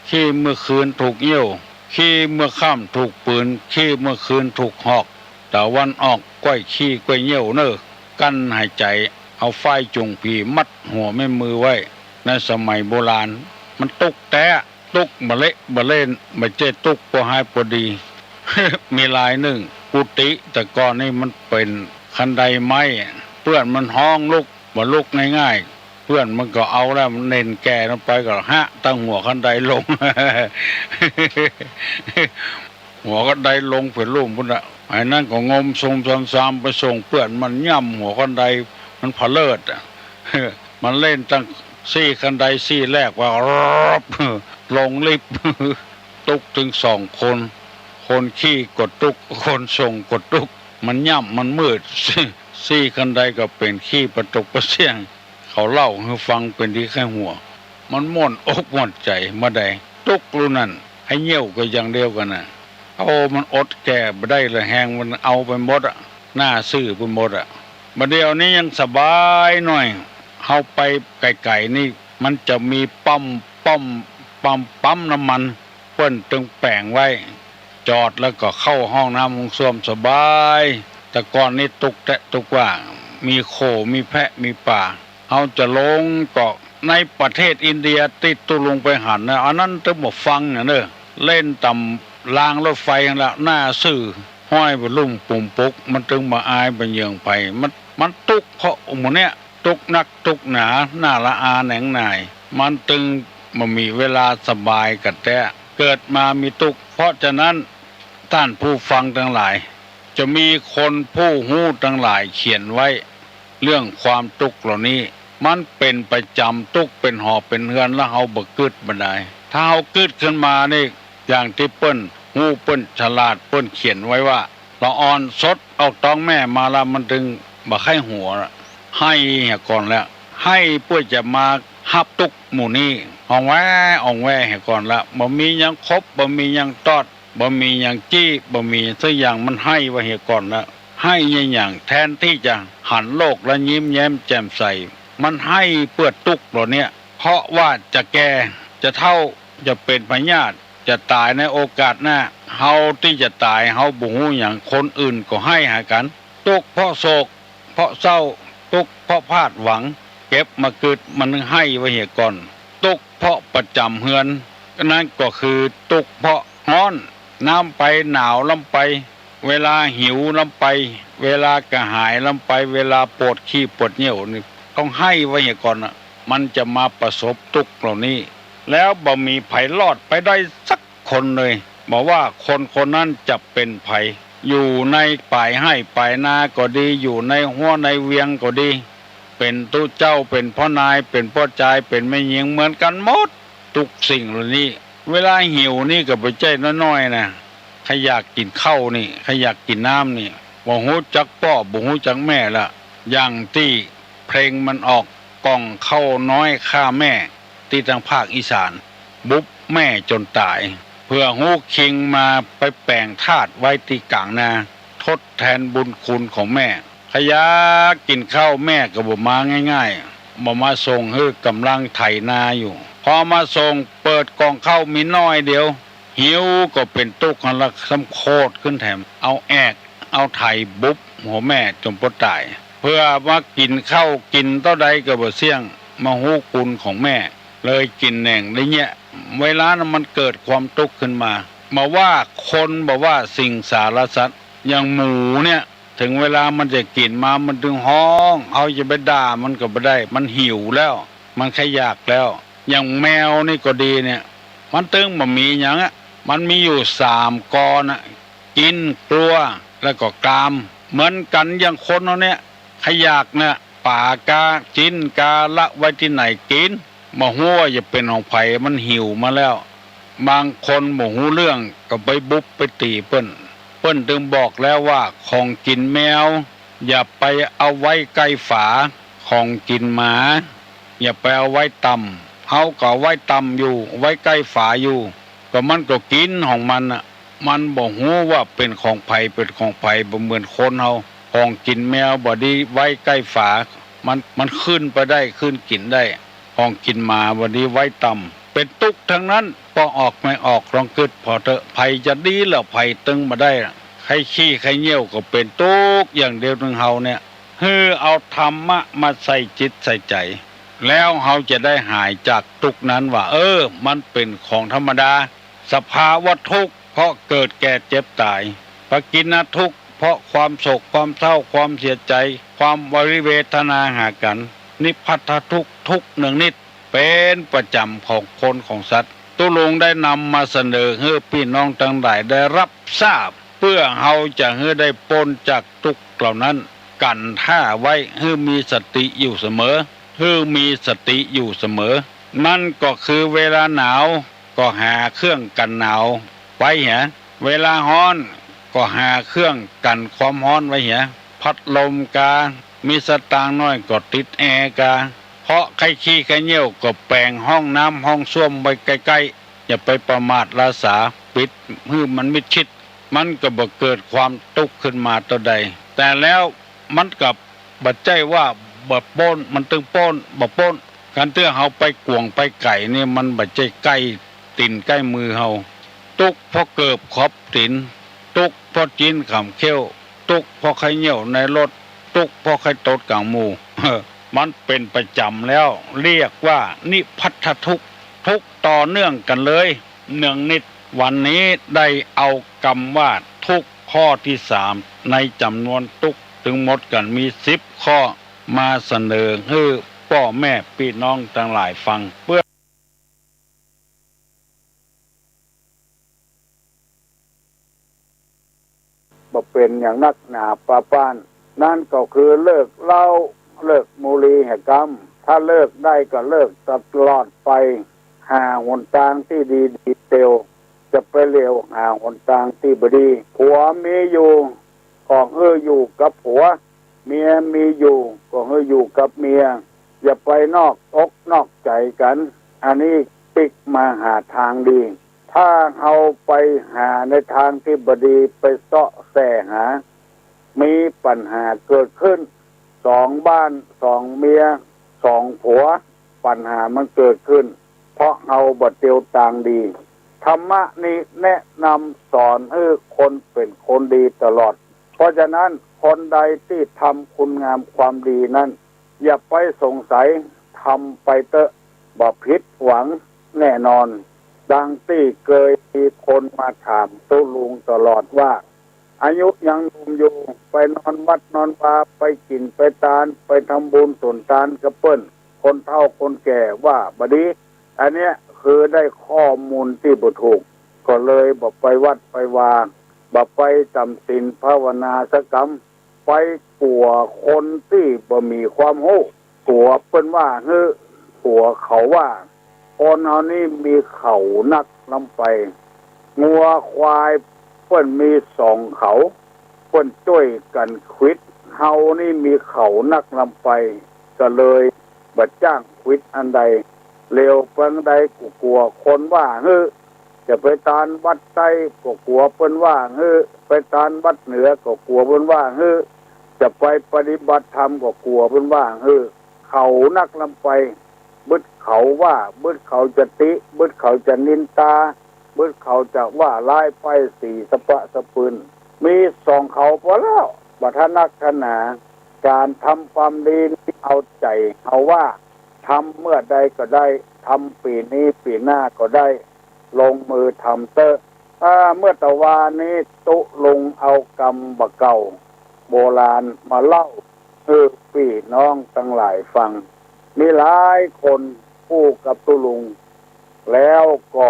ขี้เมื่อคืนถูกเยี่ยว ขี้เมื่อค่ำถูกปืน ขี้เมื่อคืนถูกหอก ตะวันออกก้อยขี้ก้อยเยี่ยวเน่อ กั้นหายใจ๋ เอาฝ้ายจูงผีมัดหัวแม่มือไว้ ในสมัยโบราณ มันตุ๊กแต๊ ตุ๊กบ่เละบ่เล่น บ่ใจ้ตุ๊กปอฮ้ายปอดี มีลายนึ่ง กุฏิแต่ก่อนนี่มันเป๋นคันไดไม้ เปื้อนมันฮ้องลุก บ่ลุกง่ายๆ เปื้อนมันก็เอาแล้ว มันเน่นแก่ลงไปก็หะตังหัวคันไดลง หัวคันไดลงเป๋นลุ่มปุ้นน่ะ ไอ้นั้นก็งมซุมซามๆ ไปส่งเปื้อน มันย่ำหัวคันได มันผะเลิดอะ มันเล่นตังซี่คันไดซี่แรกว่า ลงลิฟต์ ตุ๊กตึงสองคน คนขี้ก็ตุ๊ก คนส่งก็ตุ๊ก มันย่ำมันมืด ซี่คันไดก็เป๋นขี้ปะตกปะเสี้ยง เขาเล่าหื้อฟังเป๋นตี้ใค่หัว มันม่วนอกม่วนใจ๋บ่าใด ตุ๊กลูกนั้น ใค่เยี่ยวก็อย่างเดียวกั๋นน่ะ โอ้ มันอดแก่บ่ได้เลย แฮงมันเอาไปหมดอะ หน้าซื่อไปหมดอะ บ่าเดี่ยวนี้ยังสบายหน่อย เฮาไปไก๋ๆ นี่ มันจะมีป้อม ป้อม ปั๊ม ปั๊มน้ำมัน เปิ้นตึงแป๋งไว้ จอดแล้วก็เข้าห้องน้ำห้องส้วมสบาย แต่ก่อนนี่ตุ๊กแต๊ตุ๊กว่า มีโค มีแพะ มีป๋า เฮาจะลงก็ในประเทศอินเดียตี้ตุ๊ลุงไปหันนะ อันนั้นตึงบ่ฟังนะเน่อ เล่นต๋ามรางรถไฟหั้นละ หน้าซื่อ ห้อยบ่ลุ่มปุ่มปุก มันตึงบ่อายบ่เหยื่องใผ มัน มันตุ๊กเพราะหมู่เนี้ย ตุ๊กนักตุ๊กหนา หน้าละอาแหนงหน่าย มันตึงบ่มีเวลาสบายกั๋นแต๊ เกิดมามีตุ๊ก เพราะฉะนั้น ต้านผู้ฟังตังหลาย จะมีคนผู้ฮู้ตังหลายเขียนไว้ เรื่องความตุ๊กเหล่านี้ มันเป๋นประจ๋ำ ตุ๊กเป๋นหอเป๋นเฮือน แล้วเฮาบ่กึ๊ดบ่ดาย ถ้าเฮากึ๊ดขึ้นมานี่ อย่างตี้เปิ้นฮู้ เปิ้นฉลาด เปิ้นเขียนไว้ว่า ละอ่อนสดออกต๊องแม่มาแล้ว มันตึงบ่ใค่หัว ไห้เหียก่อนแล้ว ไห้เปื้อจะมาฮับตุ๊กหมู่นี้ อ่องแว อ่องแวเหียก่อนแล้ว บ่มีหยังขบ บ่มีหยังตอด บ่มีหยังจี้ บ่มีสักอย่าง มันไห้ว่าเหียก่อนแล้ว ไห้อย่างๆ แทนตี้จะหันโลกแล้วยิ้มแย้มแจ่มใส มันไห้เปื้อตุ๊กเหล่าเนี้ย เพราะว่าจะแก่ จะเฒ่า จะเป๋นพยาธิ จะต๋ายในโอกาสหน้า เฮาตี้จะต๋าย เฮาบ่ฮู้หยัง คนอื่นก็ไห้หากั๋น ตุ๊กเพราะโศก เพราะเศร้า ตุ๊กเพราะพลาดหวัง เก็บมากึ๊ด มันไห้ว่าเหียก่อน ตุ๊กเพราะประจ๋ำเฮือน นั้นก็คือตุ๊กเพราะฮ้อน น้ำไป หนาวล้ำไป เวลาหิวล้ำไป เวลากระหายล้ำไป เวลาปวดขี้ปวดเยี่ยวนี่ ต้องไห้ว่าเหียก่อนน่ะ มันจะมาประสบตุ๊กเหล่านี้ แล้วบ่มีใผรอดไปได้สักคนเลย บ่ว่าคนคนนั้นจะเป๋นใผ อยู่ในป๋ายไฮ่ป๋ายนาก็ดี อยู่ในฮั้วในเวียงก็ดี เป๋นตุ๊เจ้า เป๋นป้อนาย เป๋นป้อจาย เป๋นแม่ญิง เหมือนกั๋นหมด ตุ๊กสิ่งเหล่านี้ เวลาหิวนี่ก็บ่ใจ้น้อยๆ นะ ใผอยากกิ๋นข้าวนี่ ใผอยากกิ๋นน้ำนี่ บ่ฮู้จักป้อ บ่ฮู้จักแม่ละ อย่างตี้เพลงมันออก ก่องข้าวน้อยข้าแม่ ตี้ตางภาคอีสาน บุบแม่จ๋นต๋าย เปื้อฮู้คิงมาไปแป๋งธาตุไว้ตี้ก๋างนา ทดแทนบุญคุณของแม่ ใผอยากกิ๋นข้าว แม่ก็บ่มาง่ายๆ บ่มาส่งหื้อ ก่ำลังไถนาอยู่ พอมาส่ง เปิดก่องข้าวมีน้อยเดียว หิวก็เป๋นตุ๊กหั้นละ ซ้ำโคตรขึ้นแถม เอาแอก เอาไถบุบหัวแม่จ๋นปอต๋าย เปื้อมากิ๋นข้าว กิ๋นเต้าใดก็บ่เสี้ยง มาฮู้คุณของแม่ เลยกิ๋นแหน่งได้เยียะ เวลานั้นมันเกิดความตุ๊กขึ้นมา บ่ว่าคน บ่ว่าสิ่งสารสัตว์ อย่างหมูเนี่ย เถิงเวลามันจะกิ๋นมา มันตึงฮ้อง เฮาจะไปด่ามันก็บ่ได้ มันหิวแล้ว มันใค่อยากแล้ว อย่างแมวนี่ก็ดีเนี่ย มันตึงบ่มีหยังอะ มันมีอยู่สามกอน่ะ กิ๋น กลัว แล้วก็กาม เหมือนกั๋นอย่างคนเฮาเนี่ย ใค่อยากเนี่ย ป๋ากา จิ๊นกา ละไว้ตี้ไหนกิ๋น บ่ฮู้ว่าจะเป๋นของใผ มันหิวมาแล้ว บางคนบ่ฮู้เรื่องก็ไปบุบไปตี๋เปิ้น เปิ้นตึงบอกแล้วว่าของกิ๋นแมว อย่าไปเอาไว้ใก้ฝา ของกิ๋นหมา อย่าไปเอาไว้ต่ำ เฮาก็เอาไว้ต่ำอยู่ ไว้ใก้ฝาอยู่ ก็มันก็กิ๋นของมันน่ะ มันบ่ฮู้ว่าเป๋นของใผ เป๋นของใผ บ่เหมือนคนเฮา ของกิ๋นแมวบ่ดีไว้ใก้ฝา มัน มันขึ้นไปได้ ขึ้นกิ๋นได้ ของกิ๋นหมาบ่ดีไว้ต่ำ เป๋นตุ๊กข์ตังนั้น ปอออกไม่ออก ลองกึ๊ดผ่อเต๊อะ ใผจะดีแล้ว ใผตึงบ่ได้ล่ะ ใค่ขี้ใค่เยี่ยวก็เป๋นตุ๊กข์อย่างเดียว ตึงเฮาเนี่ย หื้อเอาธรรมะมาใส่จิตใส่ใจ๋ แล้วเฮาจะได้หายจากตุ๊กข์นั้นว่า เออ มันเป๋นของธรรมดา สภาวะทุกข์ เพราะเกิดแก่เจ็บต๋าย ปกิณทุกข์ เพราะความโศก ความเศร้า ความเสียใจ๋ ความวิเวทนาหากั๋น นิพพัทธทุกข์ ทุกข์เนืองนิด เป๋นประจ๋ำของคนของสัตว์ ตุ๊ลุงได้นำมาเสนอหื้อปี้น้องตังหลายได้ฮับทราบ เปื้อเฮาจะหื้อได้ป๊นจากตุ๊กข์เหล่านั้น กั๋นถ้าไว้ หื้อมีสติอยู่เสมอ หื้อมีสติอยู่เสมอ นั่นก็คือเวลาหนาว ก็หาเครื่องกั๋นหนาวไว้เหีย เวลาฮ้อน ก็หาเครื่องกั๋นความฮ้อนไว้เหีย พัดลมกา มีสตางค์น้อยก็ติดแอร์กา เพราะใค่ขี้ใค่เยี่ยวก็แป๋งห้องน้ำห้องส้วมไว้ใก้ๆ อย่าไปประมาทละสา ปิดหื้อมันมิดชิด มันก็บ่เกิดความตุ๊กข์ขึ้นมาเต้าใด แต่แล้วมันก็บ่ใจ้ว่าบ่ป๊น มันตึงป๊น บ่ป๊น คันเตื้อเฮาไปก๋วงไปไก๋นี่ มันบ่ใจ้ใก้ตี๋นใก้มือเฮา ตุ๊กข์เพราะเกิบขอบตี๋น ตุ๊กข์เพราะจิ๊นขำเขี้ยว ตุ๊กข์เพราะใค่เยี่ยวในรถ ตุ๊กข์เพราะใค่ตดก๋างหมู่ มันเป๋นประจ๋ำแล้ว เรียกว่านิพพัทธทุกข์ ทุกข์ต่อเนื่องกั๋นเลย เนืองนิด วันนี้ได้เอากำว่าทุกข์ข้อตี้สาม ในจ๋ำนวนตุ๊กข์ตึงหมดกั๋นมีสิบข้อ มาเสนอหื้อป้อแม่ปี้น้องตังหลายฟัง เปื้อ บ่เป๋นหยังนักหนาป้าป้าน นั่นก็คือเลิกเหล้า เลิกบุหรี่เหียกำ ถ้าเลิกได้ก็เลิกตลอดไป หาหนตางตี้ดีๆ เตียว จะไปเหลียวหาหนตางตี้บ่ดี ผัวมีอยู่ ก็หื้ออยู่กับผัว เมียมีอยู่ ก็หื้ออยู่กับเมีย อย่าไปนอกอกนอกใจ๋กั๋น อันนี้ปิ๊กมาหาตางดี ถ้าเฮาไปหาในตางตี้บ่ดี ไปเซาะแสหา มีปัญหาเกิดขึ้น สองบ้าน สองเมีย สองผัว ปัญหามันเกิดขึ้น เพราะเฮาบ่เตียวตางดี ธรรมะนี้แนะนำสอนหื้อคนเป๋นคนดีตลอด เพราะฉะนั้นคนใดตี้ทำคุณงามความดีนั้น อย่าไปสงสัย ทำไปเต๊อะ บ่ผิดหวังแน่นอน ดังตี้เกยมีคนมาถามตุ๊ลุงตลอดว่า อายุยังหนุ่มอยู่ ไปนอนวัดนอนวา ไปกิ๋นไปตาน ไปทำบุญสุนตานกับเปิ้น คนเฒ่าคนแก่ว่าบ่ดี อันเนี้ยคือได้ข้อมูลตี้บ่ถูก ก็เลยบ่ไปวัดไปวา บ่ไปจ๋ำศีลภาวนาสักกำ ไปกั๋วคนตี้บ่มีความฮู้ กั๋วเปิ้นว่าหื้อ กั๋วเขาว่า คนเฮานี้มีเขานักล้ำไป งัวควายเปิ้นมีสองเขา เปิ้นจ้วยกั๋นขวิด เฮานี้มีเขานักล้ำไป ก็เลยบ่จ้างขวิดอันใด เหลียวไปอันใดก็กั๋วคนว่าหื้อ จะไปตานวัดใต้ก็กั๋วเปิ้นว่าหื้อ ไปตานวัดเหนือก็กั๋วเปิ้นว่าหื้อ จะไปปฏิบัติธรรมก็กั๋วเปิ้นว่าหื้อ เขานักล้ำไป บึดเขาว่า บึดเขาจะติ บึดเขาจะนินตา บึดเขาจะว่าร้ายป้ายสีสะปะสะปืน มีสองเขาพอแล้ว บ่ถนักถนา ก๋านทำความดีนี้เอาใจ๋เฮาว่า ทำเมื่อใดก็ได้ ทำปี๋นี้ปี๋หน้าก็ได้ ลงมือทำเต๊อะ อ่า เมื่อตะวานี้ตุ๊ลุงเอากำบ่าเก่าโบราณมาเล่าหื้อปี้น้องตังหลายฟัง มีหลายคนอู้กับตุ๊ลุง แล้วก็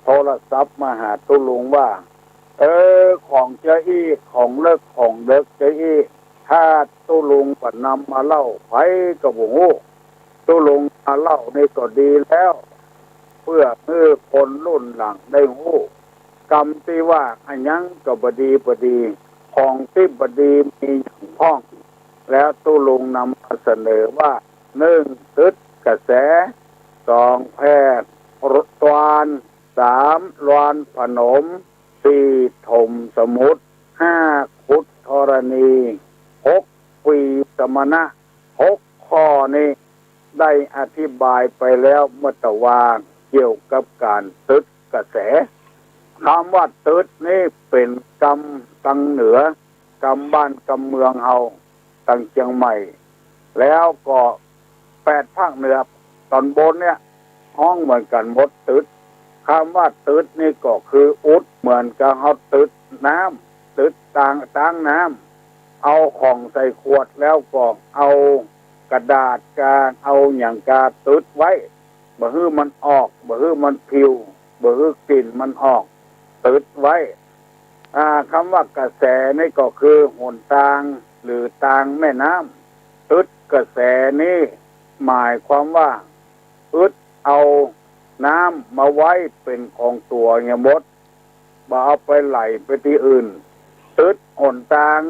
โทรศัพท์มาหาตุ๊ลุงว่า เออ ของเจ้าอี้ ของเลิกของเดิกเจ้าอี้ ถ้าตุ๊ลุงบ่นำมาเล่า ใผก็บ่ฮู้ ตุ๊ลุงมาเล่านี่ก็ดีแล้ว เปื้อหื้อคนรุ่นหลังได้ฮู้ กำตี้ว่าอะหยังก็บ่ดีบ่ดี ของตี้บ่ดีมีหยังพ่อง แล้วตุ๊ลุงนำมาเสนอว่า นึ่ง ตึ๊ดกระแส สอง แพร่ตวาน สาม ลวานผนม สี่ ถมสมุทร ห้า ขุดธรณี หก ปีสมณะ หกข้อนี้ได้อธิบายไปแล้วเมื่อตะวาเกี่ยวกับก๋านตึ๊ดกระแส กำว่าตึ๊ดนี้เป๋นกำตังเหนือ กำบ้านกำเมืองเฮาตังเจียงใหม่ แล้วก็แปดภาคเหนือต๋อนบนเนี่ยฮ้องเหมือนกั๋นหมด ตึ๊ด กำว่าตึ๊ดนี่ก็คืออุด เหมือนกับเฮาตึ๊ดน้ำ ตึ๊ดตาง ตางน้ำ เอาของใส่ขวดแล้วก็เอากระดาษกา เอาหยังกาตึ๊ดไว้ บ่หื้อมันออก บ่หื้อมันผิว บ่หื้อกลิ่นมันออก ตึ๊ดไว้ อ่า กำว่ากระแสนี่ก็คือหนตางหรือตางแม่น้ำ ตึ๊ดกระแสนี่หมายความว่าอึดเอาน้ำมาไว้เป๋นของตั๋วเหียหมด บ่เอาไปไหลไปตี้อื่น ตึ๊ดหนตาง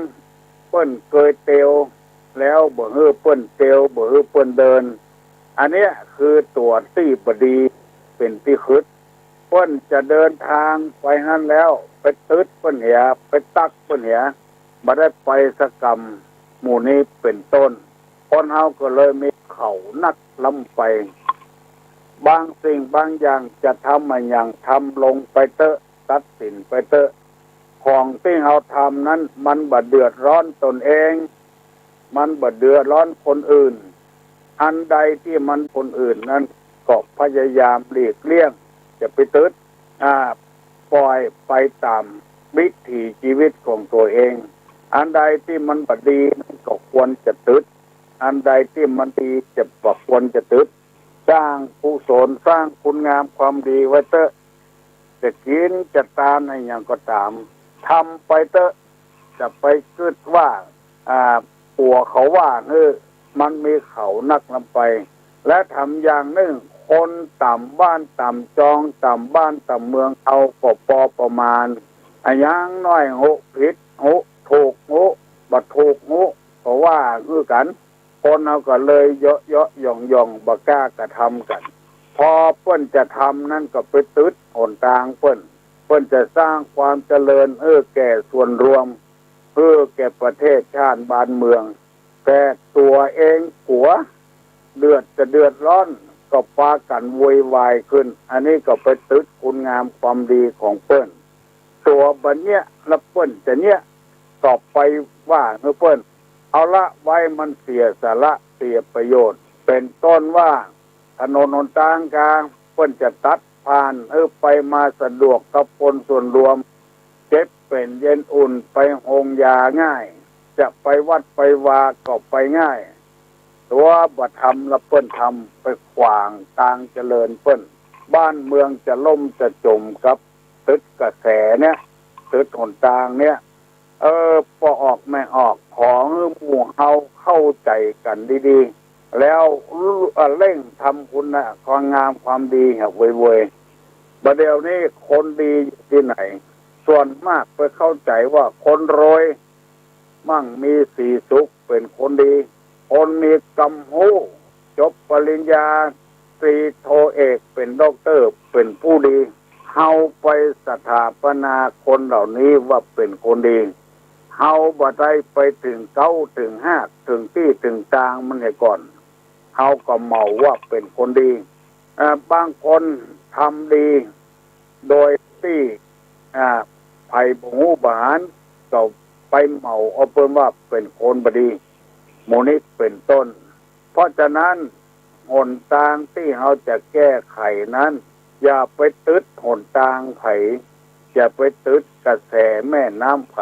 เปิ้นเกยเตียว แล้วบ่หื้อเปิ้นเตียว บ่หื้อเปิ้นเดิน อันเนี้ยคือตั๋วตี้บ่ดีเป๋นตี้คึด เปิ้นจะเดินตางไปหั้นแล้ว ไปตึ๊ดเปิ้นเหีย ไปตั๊กเปิ้นเหีย บ่ได้ไปสักกำ หมู่นี้เป๋นต้น คนเฮาก็เลยมีเขานักล้ำไป บางสิ่งบางอย่างจะทำอะหยังทำลงไปเต๊อะ ตัดสินไปเต๊อะ ของตี้เฮาทำนั้นมันบ่เดือดร้อนตนเอง มันบ่เดือดร้อนคนอื่น อันใดตี้มันคนอื่นนั้นก็พยายามหลีกเลี่ยง จะไปตึ๊ด อ่า ป่อยไปต๋ามวิถีชีวิตของตั๋วเอง อันใดตี้มันบ่ดีนั้นก็ควรจะตึ๊ด อันใดตี้มันดีจะบ่ควรจะตึ๊ด สร้างกุศล สร้างคุณงามความดีไว้เต๊อะ จะกิ๋นจะตานอะหยังก็ต๋าม ทำไปเต๊อะ จะไปกึ๊ดว่า อ่า ตั๋วเขาว่า เออ มันมีเขานักล้ำไป และแถมอย่างนึ่ง คนต๋ามบ้านต๋ามจอง ต๋ามบ้านต๋ามเมืองเฮาก็ปอประมาณ อะ อย่างน้อยฮู้ผิดฮู้ถูกฮู้บ่ถูกฮู้ก็ว่าหื้อกั๋น คนเฮาก็เลยเยาะเยาะหย่องหย่อง บ่กล้ากระทำกั๋น พอเปิ้นจะทำนั้นก็ไปตึ๊ดหนตางเปิ้น เปิ้นจะสร้างความเจริญหื้อแก่ส่วนรวม หื้อแก่ประเทศชาติบ้านเมือง แต่ตั๋วเองกั๋วเดือดจะเดือดร้อน ก็ปากั๋นโวยวายขึ้น อันนี้ก็ไปตึ๊ดคุณงามความดีของเปิ้น ตั๋วบ่เยียะ แล้วเปิ้นจะเยียะ ก็ไปว่าหื้อเปิ้น เอาละ ไว้มันเสียสาระเสียประโยชน์ เป๋นต้นว่า ถนนหนตางกา เปิ้นจะตัดผ่านหื้อไปมาสะดวกกับคนส่วนรวม เจ็บเป๋นเย็นอุ่น ไปโฮงยาง่าย จะไปวัดไปวาก็ไปง่าย ตั๋วบ่ทำละเปิ้นทำ ไปขวางตางเจริญเปิ้น บ้านเมืองจะล่มจะจ๋มกับตึ๊ดกระแสเนี่ย ตึ๊ดหนตางเนี่ย เออ ป้อออกแม่ออก ขอหื้อหมู่เฮาเข้าใจ๋กั๋นดีๆ แล้ว เอ่อ เร่งทำคุณงามความดีหื้อเวยๆ บ่าเดี่ยวนี้คนดีอยู่ตี้ไหน ส่วนมากไปเข้าใจ๋ว่าคนรวยมั่งมีสีสุขเป๋นคนดี คนมีกำฮู้ จบปริญญาตรีโทเอก เป๋นด็อกเตอร์ เป๋นผู้ดี เฮาไปสถาปนาคนเหล่านี้ว่าเป๋นคนดี เฮาบ่ได้ไปเถิงเก๊าเถิงฮาก เถิงตี้เถิงตางมันเหียก่อน เฮาก็เหมาว่าเป๋นคนดี เอ่อ บางคนทำดี โดยตี้ อ่า ใผบ่ฮู้บ่หัน ก็ไปเหมาเอาเปิ้นว่าเป๋นคนบ่ดี หมู่นี้เป๋นต้น เพราะฉะนั้น หนตางตี้เฮาจะแก้ไขนั้น อย่าไปตึ๊ดหนตางใผ จะไปตึดกระแสแม่น้ำใผ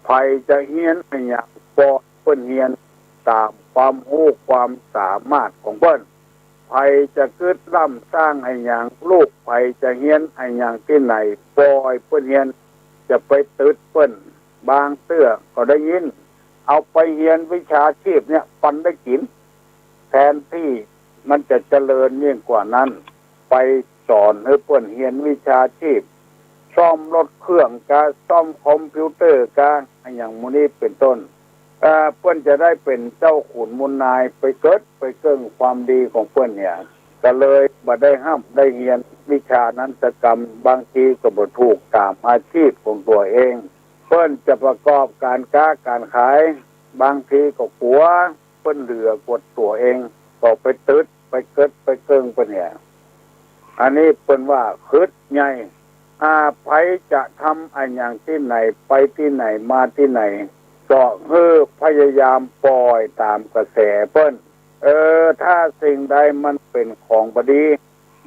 ใผจะเฮียนอะหยังปล่อยเปิ้นเฮียนต๋ามความฮู้ความสามารถของเปิ้น ใผจะกึ๊ดล้ำสร้างอะหยัง ลูกใผจะเฮียนอะหยังตี้ไหน ปล่อยเปิ้นเฮียน จะไปตึดเปิ้น บางเตื้อก็ได้ยิน เอาไปเฮียนวิชาชีพเนี่ยปันได้กิ๋น แทนตี้มันจะเจริญยิ่งกว่านั้น ไปสอนหื้อเปิ้นเฮียนวิชาชีพ ซ่อมรถเครื่องกา ซ่อมคอมพิวเตอร์กา อะหยังหมู่นี้เป๋นต้น เอ่อ เปิ้นจะได้เป๋นเจ้าขุนมูลนายไปเกิดไปเกิ่งความดีของเปิ้นเนี่ย ก็เลยบ่ได้ฮ่ำได้เฮียนวิชานั้นสักกำ บางทีก็บ่ถูกต๋ามอาชีพของตั๋วเอง เปิ้นจะประกอบก๋านก๊าก๋านขาย บางทีก็กั๋ว เปิ้นเหลือกว่าตั๋วเอง ก็ไปตึด ไปเกิด ไปเกิ่งเปิ้นเนี่ย อันนี้เปิ้นว่าคึดใหญ่ อ่า ใผจะทำอะหยังตี้ไหน ไปตี้ไหน มาตี้ไหน ก็หื้อพยายามปล่อยต๋ามกระแสเปิ้น เออ ถ้าสิ่งใดมันเป๋นของบ่ดี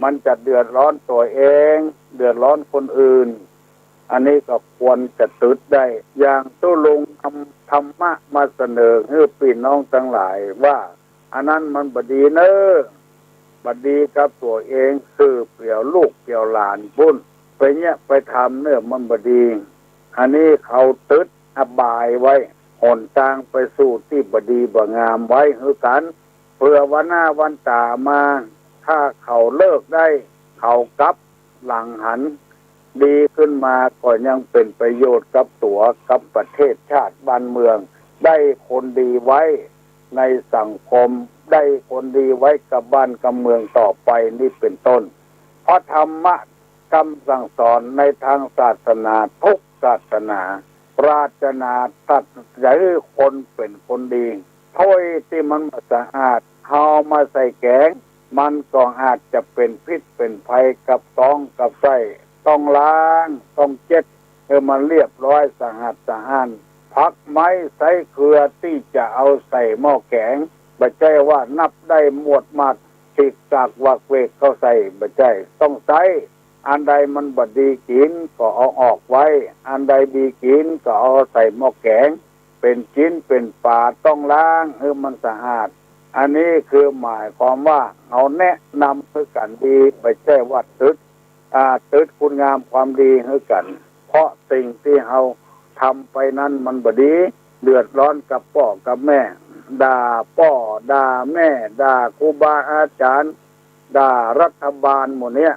มันจะเดือดร้อนตั๋วเอง เดือดร้อนคนอื่น อันนี้ก็ควรจะตึดได้ อย่างตุ๊ลุงนำธรรมะมาเสนอหื้อปี้น้องตังหลายว่า อันนั้นมันบ่ดีเน่อ บ่ดีกับตั๋วเอง สืบเกี่ยวลูกเกี่ยวหลานปุ้น ไปเยียะไปทำเน่อมันบ่ดี อันนี้เขาตึดอบายไว้ หนตางไปสู่ตี้บ่ดีบ่งามไว้หื้อกั๋น เผื่อวันหน้าวันต๋ามา ถ้าเขาเลิกได้ เขากลับหลังหัน ดีขึ้นมาก็ยังเป๋นประโยชน์กับตั๋ว กับประเทศชาติบ้านเมือง ได้คนดีไว้ในสังคม ได้คนดีไว้กับบ้านกับเมืองต่อไป นี่เป๋นต้น พระธรรมะกำสั่งสอนในทางศาสนาทุกศาสนา ปรารถนาตัดใจ๋หื้อคนเป๋นคนดี ถ้วยตี้มันบ่สะอาด เฮามาใส่แก๋ง มันก็อาจจะเป๋นพิษเป๋นภัยกับต๊องกับไส้ ต้องล้าง ต้องเจ็ด หื้อมันเรียบร้อยสะอาดสะอ้าน ผักไม้ไส้เครือตี้จะเอาใส่หม้อแก๋ง บ่ใจ้ว่านับได้หมวดหมัด สิกสักวักเวกเข้าใส่ บ่ใจ้ ต้องใส้ อันใดมันบ่ดีกิ๋นก็เอาออกไว้ อันใดดีกิ๋นก็เอาใส่หม้อแก๋ง เป๋นจิ๊นเป๋นป๋าต้องล้างหื้อมันสะอาด อันนี้คือหมายความว่าเอาแนะนำหื้อกั๋นดี บ่ใจ้ว่าตึด อ่า ตึดคุณงามความดีหื้อกั๋น เพราะสิ่งตี้เฮาทำไปนั้นมันบ่ดี เดือดร้อนกับป้อกับแม่ ด่าป้อด่าแม่ ด่าครูบาอาจ๋ารย์ ด่ารัฐบาลหมู่เนี้ย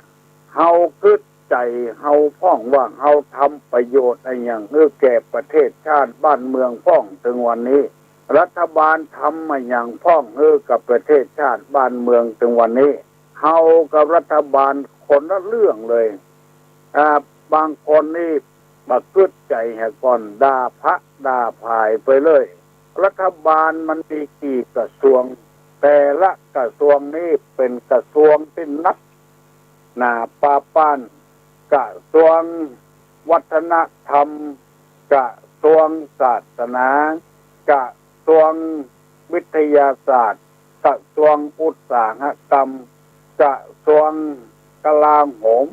เฮากึ๊ดใจ๋เฮาพ่องว่าเฮาทำประโยชน์อะหยังหื้อแก่ประเทศชาติบ้านเมืองพ่องเถิงวันนี้ รัฐบาลทำอะหยังพ่องหื้อกับประเทศชาติบ้านเมืองเถิงวันนี้ เฮากับรัฐบาลคนละเรื่องเลย อ่า บางคนนี่บ่กึ๊ดใจ๋เหียก่อน ด่าพระด่าผายไปเลย รัฐบาลมันมีกี่กระทรวง แต่ละกระทรวงนี่เป๋นกระทรวงตี้นักหนาปาป้าน กระทรวงวัฒนธรรม กระทรวงศาสนา กระทรวงวิทยาศาสตร์ กระทรวงอุตสาหกรรม กระทรวงกลาโหม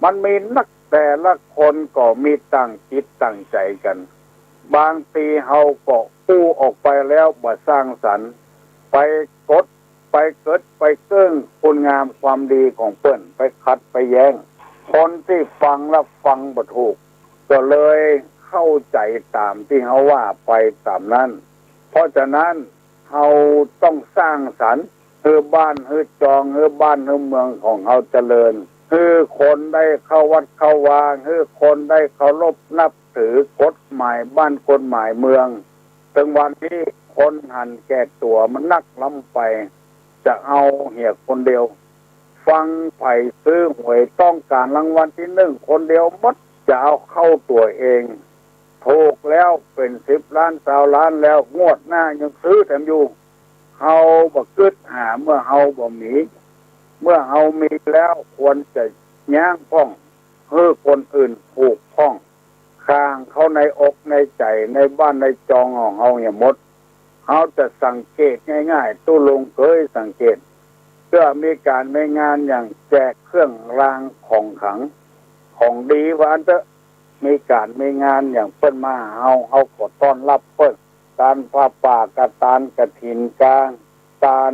มันมีนัก แต่ละคนก็มีต่างจิตต่างใจ๋กั๋น บางทีเฮาก็อู้ออกไปแล้วบ่สร้างสรรค์ ไปกด ไปเกิด ไปเกิ่งคุณงามความดีของเปิ้น ไปขัดไปแย้ง คนตี้ฟังแล้วฟังบ่ถูก ก็เลยเข้าใจ๋ต๋ามตี้เฮาว่าไปต๋ามนั้น เพราะฉะนั้น เฮาต้องสร้างสรรค์ หื้อบ้านหื้อจอง หื้อบ้านหื้อเมืองของเฮาเจริญ หื้อคนได้เข้าวัดเข้าวา หื้อคนได้เคารพนับถือกฎหมายบ้านกฎหมายเมือง เถิงวันนี้คนหันแก่ตั๋วมันนักล้ำไป จะเอาเหียคนเดียว ฟังใผซื้อหวยต้องก๋านรางวัลตี้นึ่งคนเดียวหมด จะเอาเข้าตั๋วเอง ถูกแล้วเป๋นสิบล้านซาวล้านแล้ว งวดหน้ายังซื้อแถมอยู่ เฮาบ่กึ๊ดหาเมื่อเฮาบ่มี เมื่อเฮามีแล้วควรจะย้างพ่อง หื้อคนอื่นผูกพ่อง ข้างเข้าในอกในใจ๋ ในบ้านในจองของเฮาเหียหมด เฮาจะสังเกตง่ายๆ ตุ๊ลุงเกยสังเกต เตื้อมีก๋านมีงานอย่างแจกเครื่องรางของขลัง ของดีว่าอั้นเต๊อะ มีก๋านมีงานอย่างเปิ้นมาหาเฮา เฮาก็ต้อนฮับเปิ้น ตานผ้าป่า กาตานกฐินกา ตาน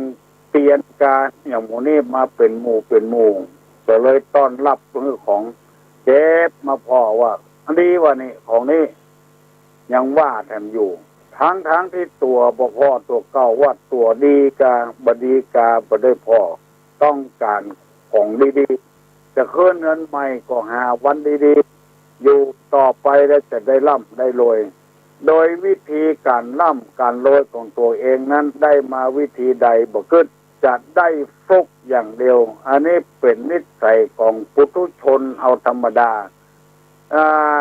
เตียนกา อย่างหมู่นี้มาเป๋นหมู่เป๋นหมู่ ก็เลยต้อนฮับหื้อของ เก็บมาผ่อว่า อันนี้ว่านี่ ของนี้ ยังว่าแถมอยู่ ทั้งๆ ตี้ตั๋วบ่ผ่อตั๋วเก่า ว่าตั๋วดีกา บ่ดีกา บ่ได้ผ่อ ต้องก๋านของดีๆ จะขึ้นเฮือนใหม่ก็หาวันดีๆ อยู่ต่อไปแล้วจะได้ร่ำได้รวย โดยวิธีก๋านร่ำก๋านรวยของตั๋วเองนั้นได้มาวิธีใดบ่กึ๊ด จะได้ฟลุกอย่างเดียว อันนี้เป๋นนิสัยของปุถุชนเอาธรรมดา อ่า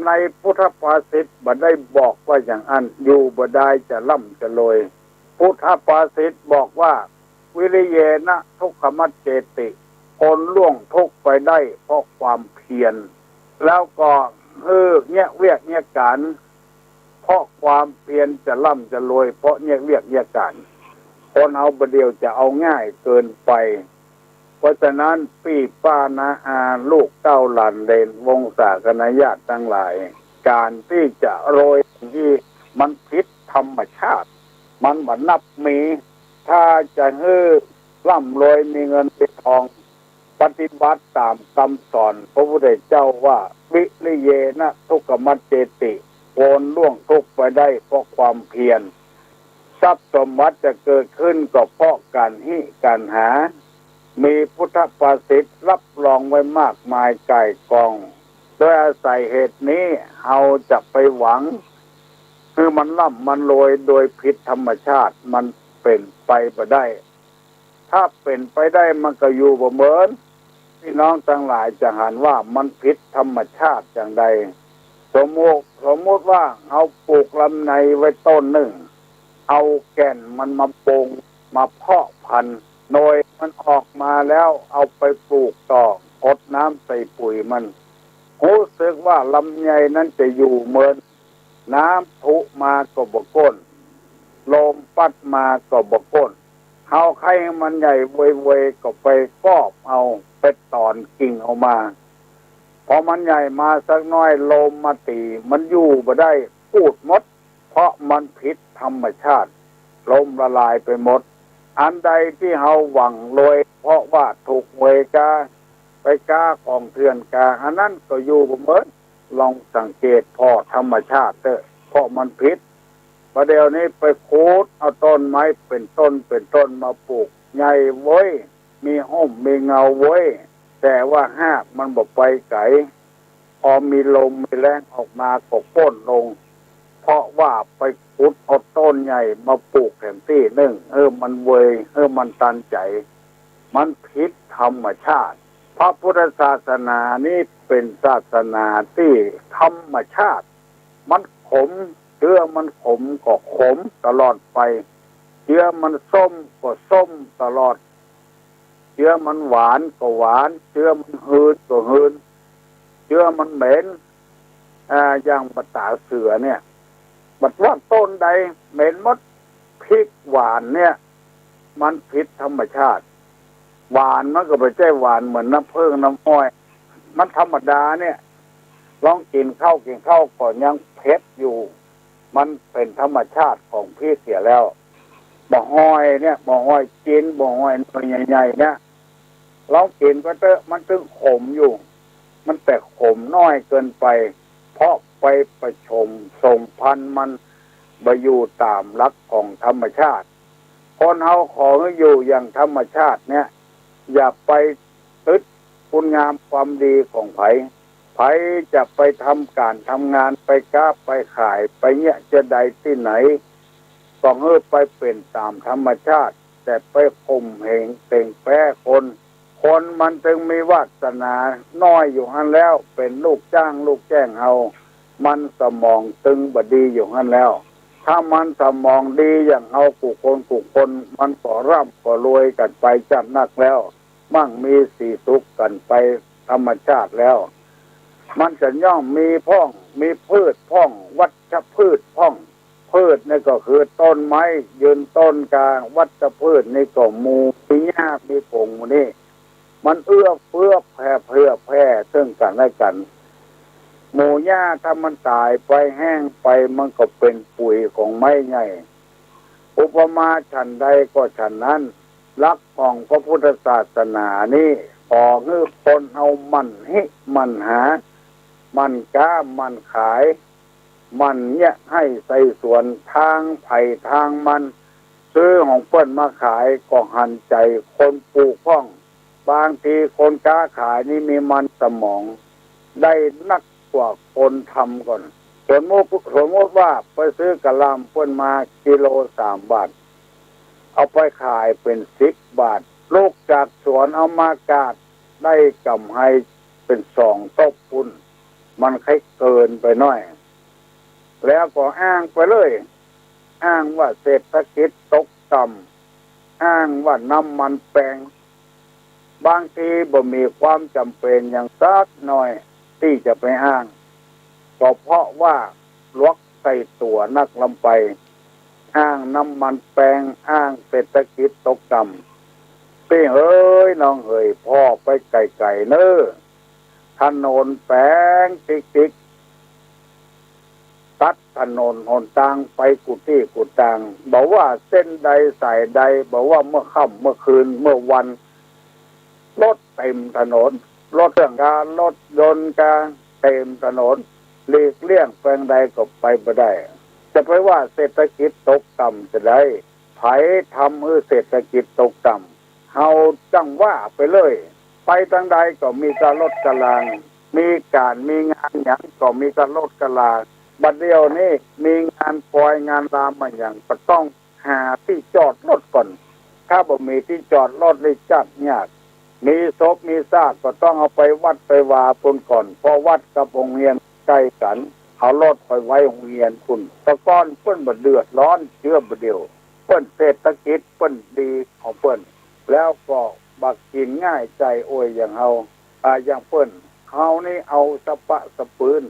ในพุทธภาษิตบ่ได้บอกว่าอย่างอั้น อยู่บ่ดายจะร่ำจะรวย พุทธภาษิตบอกว่า วิริเยนะทุกขมัจเจติ คนล่วงทุกข์ไปได้เพราะความเพียร แล้วก็หื้อเยียะเวียกเยียะก๋าน เพราะความเพียรจะร่ำจะรวย เพราะเยียะเวียกเยียะก๋าน คนเฮาบ่าเดี่ยวจะเอาง่ายเกินไป เพราะฉะนั้นปี้ป้าน้าอาลูกเต้าหลานเหลนวงศาคณาญาติตังหลาย ก๋านตี้จะรวยนี่มันผิดธรรมชาติ มันบ่นับมี ถ้าจะหื้อร่ำรวยมีเงินมีทอง ปฏิบัติต๋ามกำสอนพระพุทธเจ้าว่า วิริเยนะทุกขมัจเจติ คนล่วงทุกข์ไปได้เพราะความเพียร ทรัพย์สมบัติจะเกิดขึ้นก็เพราะก๋านหิก๋านหา มีพุทธภาษิตรับรองไว้มากมายก่ายกอง โดยอาศัยเหตุนี้ เฮาจะไปหวังหื้อมันร่ำมันรวยโดยผิดธรรมชาติ มันเป๋นไปบ่ได้ ถ้าเป๋นไปได้มันก็อยู่บ่เหมิน พี่น้องตังหลายจะหันว่ามันผิดธรรมชาติอย่างใด สมมุติ สมมุติว่าเฮาปลูกลำไยไว้ต้นนึ่ง เอาแก่นมันมาปลูก มาเพาะพันธุ์ หน่วยมันออกมาแล้วเอาไปปลูกต่อ หดน้ำใส่ปุ๋ยมัน ฮู้สึกว่าลำไยนั้นจะอยู่เหมิน น้ำพุมาก็บ่ก้น ลมปั๊ดมาก็บ่ก้น เฮาใค่หื้อมันใหญ่เวยๆ ก็ไปกอบเอา ไปต๋อนกิ่งเอามา พอมันใหญ่มาสักน้อย ลมมาตี๋ มันอยู่บ่ได้ ปูดหมด เพราะมันผิดธรรมชาติ ล้มละลายไปหมด อันใดตี้เฮาหวังรวย เพราะว่าถูกหวยกา ไปก๊าของเถื่อนกา อันนั้นก็อยู่บ่เหมิน ลองสังเกตผ่อธรรมชาติเต๊อะ เพราะมันผิด บ่าเดี่ยวนี้ไปขุดเอาต้นไม้เป๋นต้นเป๋นต้นมาปลูก ใหญ่เว้ย มีฮ่มมีเงาเว้ย แต่ว่าฮากมันบ่ไปไก๋ พอมีลมมีแล้งออกมาก็โค่นลง เพราะว่าไปขุดเอาต้นใหญ่มาปลูกแถมตี้นึ่ง หื้อมันเวย หื้อมันตันใจ๋ มันผิดธรรมชาติ พระพุทธศาสนานี้เป๋นศาสนาตี้ธรรมชาติ มันขม เจื๊อมันขมก็ขมตลอดไป เจื๊อมันส้มก็ส้มตลอด เจื๊อมันหวานก็หวาน เจื๊อมันหืนก็หืน เจื๊อมันเหม็น อ่า อย่างบ่าต๋าเสือเนี่ย บ่าว่าต้นใดเหม็นหมด พริกหวานเนี่ย มันผิดธรรมชาติ หวานมันก็บ่ใจ้หวานเหมือนน้ำเผิ้งน้ำอ้อย มันธรรมดาเนี่ย ลองกิ๋นข้าว กิ๋นข้าวก็ยังเผ็ดอยู่ มันเป๋นธรรมชาติของพริกเสียแล้ว บ่าฮ้อยเนี่ย บ่าฮ้อยจีน บ่าฮ้อยหน่วยใหญ่ๆ เนี่ย ลองกิ๋นก็เต๊อะ มันตึงขมอยู่ มันแต่ขมน้อยเกินไป เพราะไปผสมสมพันธุ์มันบ่อยู่ต๋ามหลักของธรรมชาติ คนเฮาขอหื้ออยู่อย่างธรรมชาติเนี่ย อย่าไปติดคุณงามความดีของใผ ใผจะไปทำก๋านทำงาน ไปก๊าไปขาย ไปเยียะจะใดตี้ไหน ก็หื้อไปเป๋นต๋ามธรรมชาติ แต่ไปข่มเหงเต่งแป๊คน คนมันตึงมีวาสนาน้อยอยู่หั้นแล้ว เป๋นลูกจ้างลูกแจ้งเฮา มันสมองตึงบ่ดีอยู่หั้นแล้ว ถ้ามันสมองดีอย่างเฮากู้คนกู้คน มันก็ร่ำก็รวยกั๋นไปจัดนักแล้ว มั่งมีสีสุขกั๋นไปธรรมชาติแล้ว มันจะย่อมมีพ่อง มีพืชพ่อง วัชพืชพ่อง พืชนี่ก็คือต้นไม้ยืนต้นกา วัชพืชนี่ก็หมู่มีหญ้ามีผงหมู่นี้ มันเอื้อเฟื้อแผ่เผื่อแผ่ซึ่งกั๋นและกั๋น ถ้ามันต๋ายไปแห้งไปมันก็เป๋นปุ๋ยของไม้ใหญ่ อุปมาฉันใดก็ฉันนั้น หลักของพระพุทธศาสนานี้ ขอหื้อคนเฮาหมั่นฮิหมั่นหา หมั่นก๊าหมั่นขาย หมั่นเยียะไฮ่ไถสวน ตางใผตางมัน ซื้อของเปิ้นมาขายก็หันใจ๋คนปลูกพ่อง บางทีคนก๊าขายนี่มีมันสมอง ได้นักกว่าคนทำก่อน สมมุติ สมมุติว่าไปซื้อกะหล่ำเปิ้นมากิโลสามบาท เอาไปขายเป๋นสิบบาท ลูกจากสวนเอามากาดได้ก๋ำไรเป๋นสองตบปุ้น มันใค่เกินไปหน้อย แล้วก็อ้างไปเลย อ้างว่าเศรษฐกิจตกต่ำ อ้างว่าน้ำมันแปง บางทีบ่มีความจ๋ำเป๋นหยังสักหน้อยตี้จะไปอ้าง ก็เพราะว่าหลวกใส่ตั๋วนักล้ำไป อ้างน้ำมันแปง อ้างเศรษฐกิจตกต่ำ ตี้เฮยน้องเฮย ผ่อไปไก๋ๆ เน่อ ถนนแป๋งติ๊กๆ ตัดถนนหนตางไปกู้ตี้กู้ตาง บ่ว่าเส้นใดสายใด บ่ว่าเมื่อค่ำเมื่อคืนเมื่อวัน รถเต๋มถนน รถเครื่องกา รถยนต์กา เต๋มถนน หลีกเลี่ยงแปงใดก็ไปบ่ได้ จะไปว่าเศรษฐกิจตกต่ำจะใด ใผทำหื้อเศรษฐกิจตกต่ำ เฮาจั่งว่าไปเลย ไปตางใดก็มีกะรถกะรา มีก๋านมีงานหยังก็มีกะรถกะรา บัดเดี่ยวนี้มีงานปอยงานรามมาหยังก็ต้องหาตี้จอดรถก่อน ถ้าบ่มีตี้จอดรถนี่จัดยาก มีศพมีซากก็ต้องเอาไปวัดไปวาปู้นก่อน เพราะวัดกับโฮงเฮียนใก้กั๋น เอารถไปไว้โฮงเฮียนปู้น แต่ก่อนเปิ้นบ่เดือดร้อนเจื้อบ่าเดี่ยว เปิ้นเศรษฐกิจเปิ้นดีของเปิ้น แล้วก็บ่กิ๋นง่ายใจ๋อวยอย่างเฮา อ่า อย่างเปิ้น เฮานี่เอาสะปะสะปืน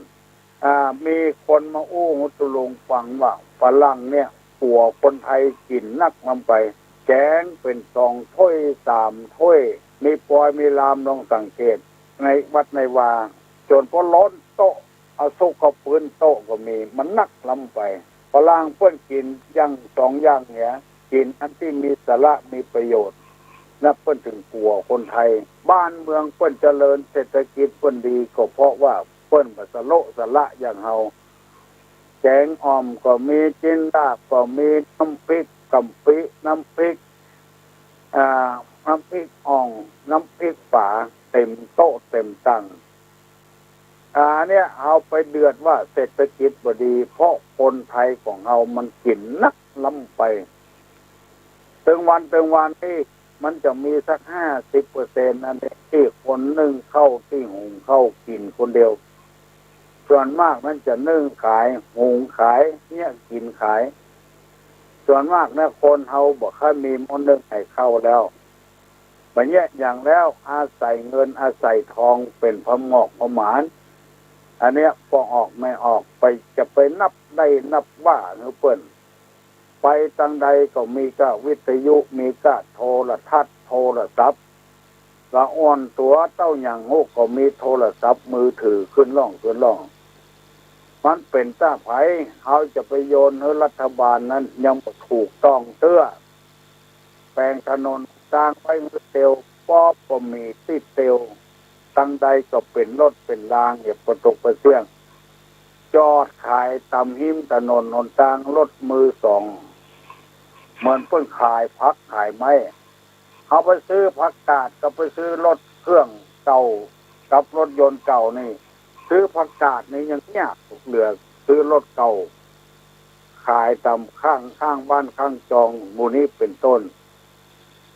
อ่า มีคนมาอู้หุตุลุงฟังว่าฝรั่งเนี่ยกั๋วคนไทยกิ๋นนักล้ำไป แก๋งเป๋นสองถ้วยสามถ้วย มีปอยมีราม ลองสังเกตในวัดในวา จ๋นปอล้นโต๊ะ เอาซุกเข้าปื้นโต๊ะก็มี มันนักล้ำไป ฝรั่งเปิ้นกิ๋นอย่างสองอย่างเนี่ย กิ๋นอันตี้มีสาระมีประโยชน์ นะเปิ้นถึงกั๋วคนไทย บ้านเมืองเปิ้นเจริญ เศรษฐกิจเปิ้นดี ก็เพราะว่าเปิ้นบ่สะโละสะละอย่างเฮา แก๋งอ่อมก็มี จิ๊นดาบก็มี น้ำพริกกะปิ น้ำพริก อ่า น้ำพริกอ่อง น้ำพริกป๋า เต๋มโต๊ะเต๋มตัง อ่า เนี่ย เฮาไปเดือดว่าเศรษฐกิจบ่ดี เพราะคนไทยของเฮามันกิ๋นนักล้ำไป ตึงวันตึงวันนี่มันจะมีสักห้าสิบเปอร์เซ็นต์ อันนี้ตี้คนนึ่งข้าว ตี้หุงข้าวกิ๋นคนเดียว ส่วนมากนั้นจะนึ่งขาย หุงขาย เนี่ย กิ๋นขาย ส่วนมากนะ คนเฮาบ่ค่อยมีหม้อนึ่งไอ้ข้าวแล้ว บ่าเยียะหยังแล้ว อาศัยเงินอาศัยทองเป๋นผะหมอกผะหมาน อันเนี้ยป้องออกไม่ออก ไปจะไปนับได้นับว่าหื้อเปิ้น ไปตางใดก็มีก้าวิทยุ มีก้าโทรทัศน์ โทรศัพท์ ละอ่อนตั๋วเต้าหยังฮู้ ก็มีโทรศัพท์มือถือขึ้นล่องขึ้นล่อง มันเป๋นตาใผ เฮาจะไปโยนหื้อรัฐบาลนั้นยังบ่ถูกต้องเตื้อ แป๋งถนนตางไว้หื้อเตียว ปอบ่มีตี้เตียว ตางใดก็เป๋นรถเป๋นราง อย่าประตกประเสี่ยง จอดขายต๋ามฮิมถนนหนตาง รถมือสอง เหมือนเปิ้นขายผักขายไม้ เฮาไปซื้อผักกาดกับไปซื้อรถเครื่องเก่ากับรถยนต์เก่านี่ ซื้อผักกาดนี่ยังยากเหลือซื้อรถเก่า ขายต๋ามข้าง ข้างบ้านข้างจองหมู่นี้เป๋นต้น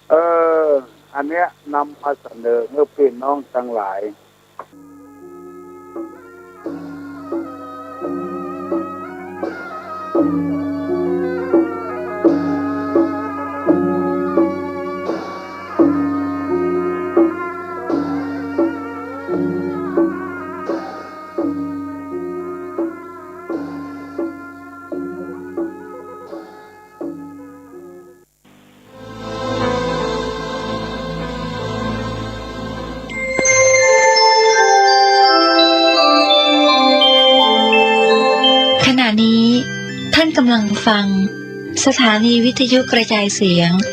เออ อันเนี้ยนำมาเสนอหื้อปี้น้องตังหลาย ท่านกำลังฟัง สถานีวิทยุกระจายเสียง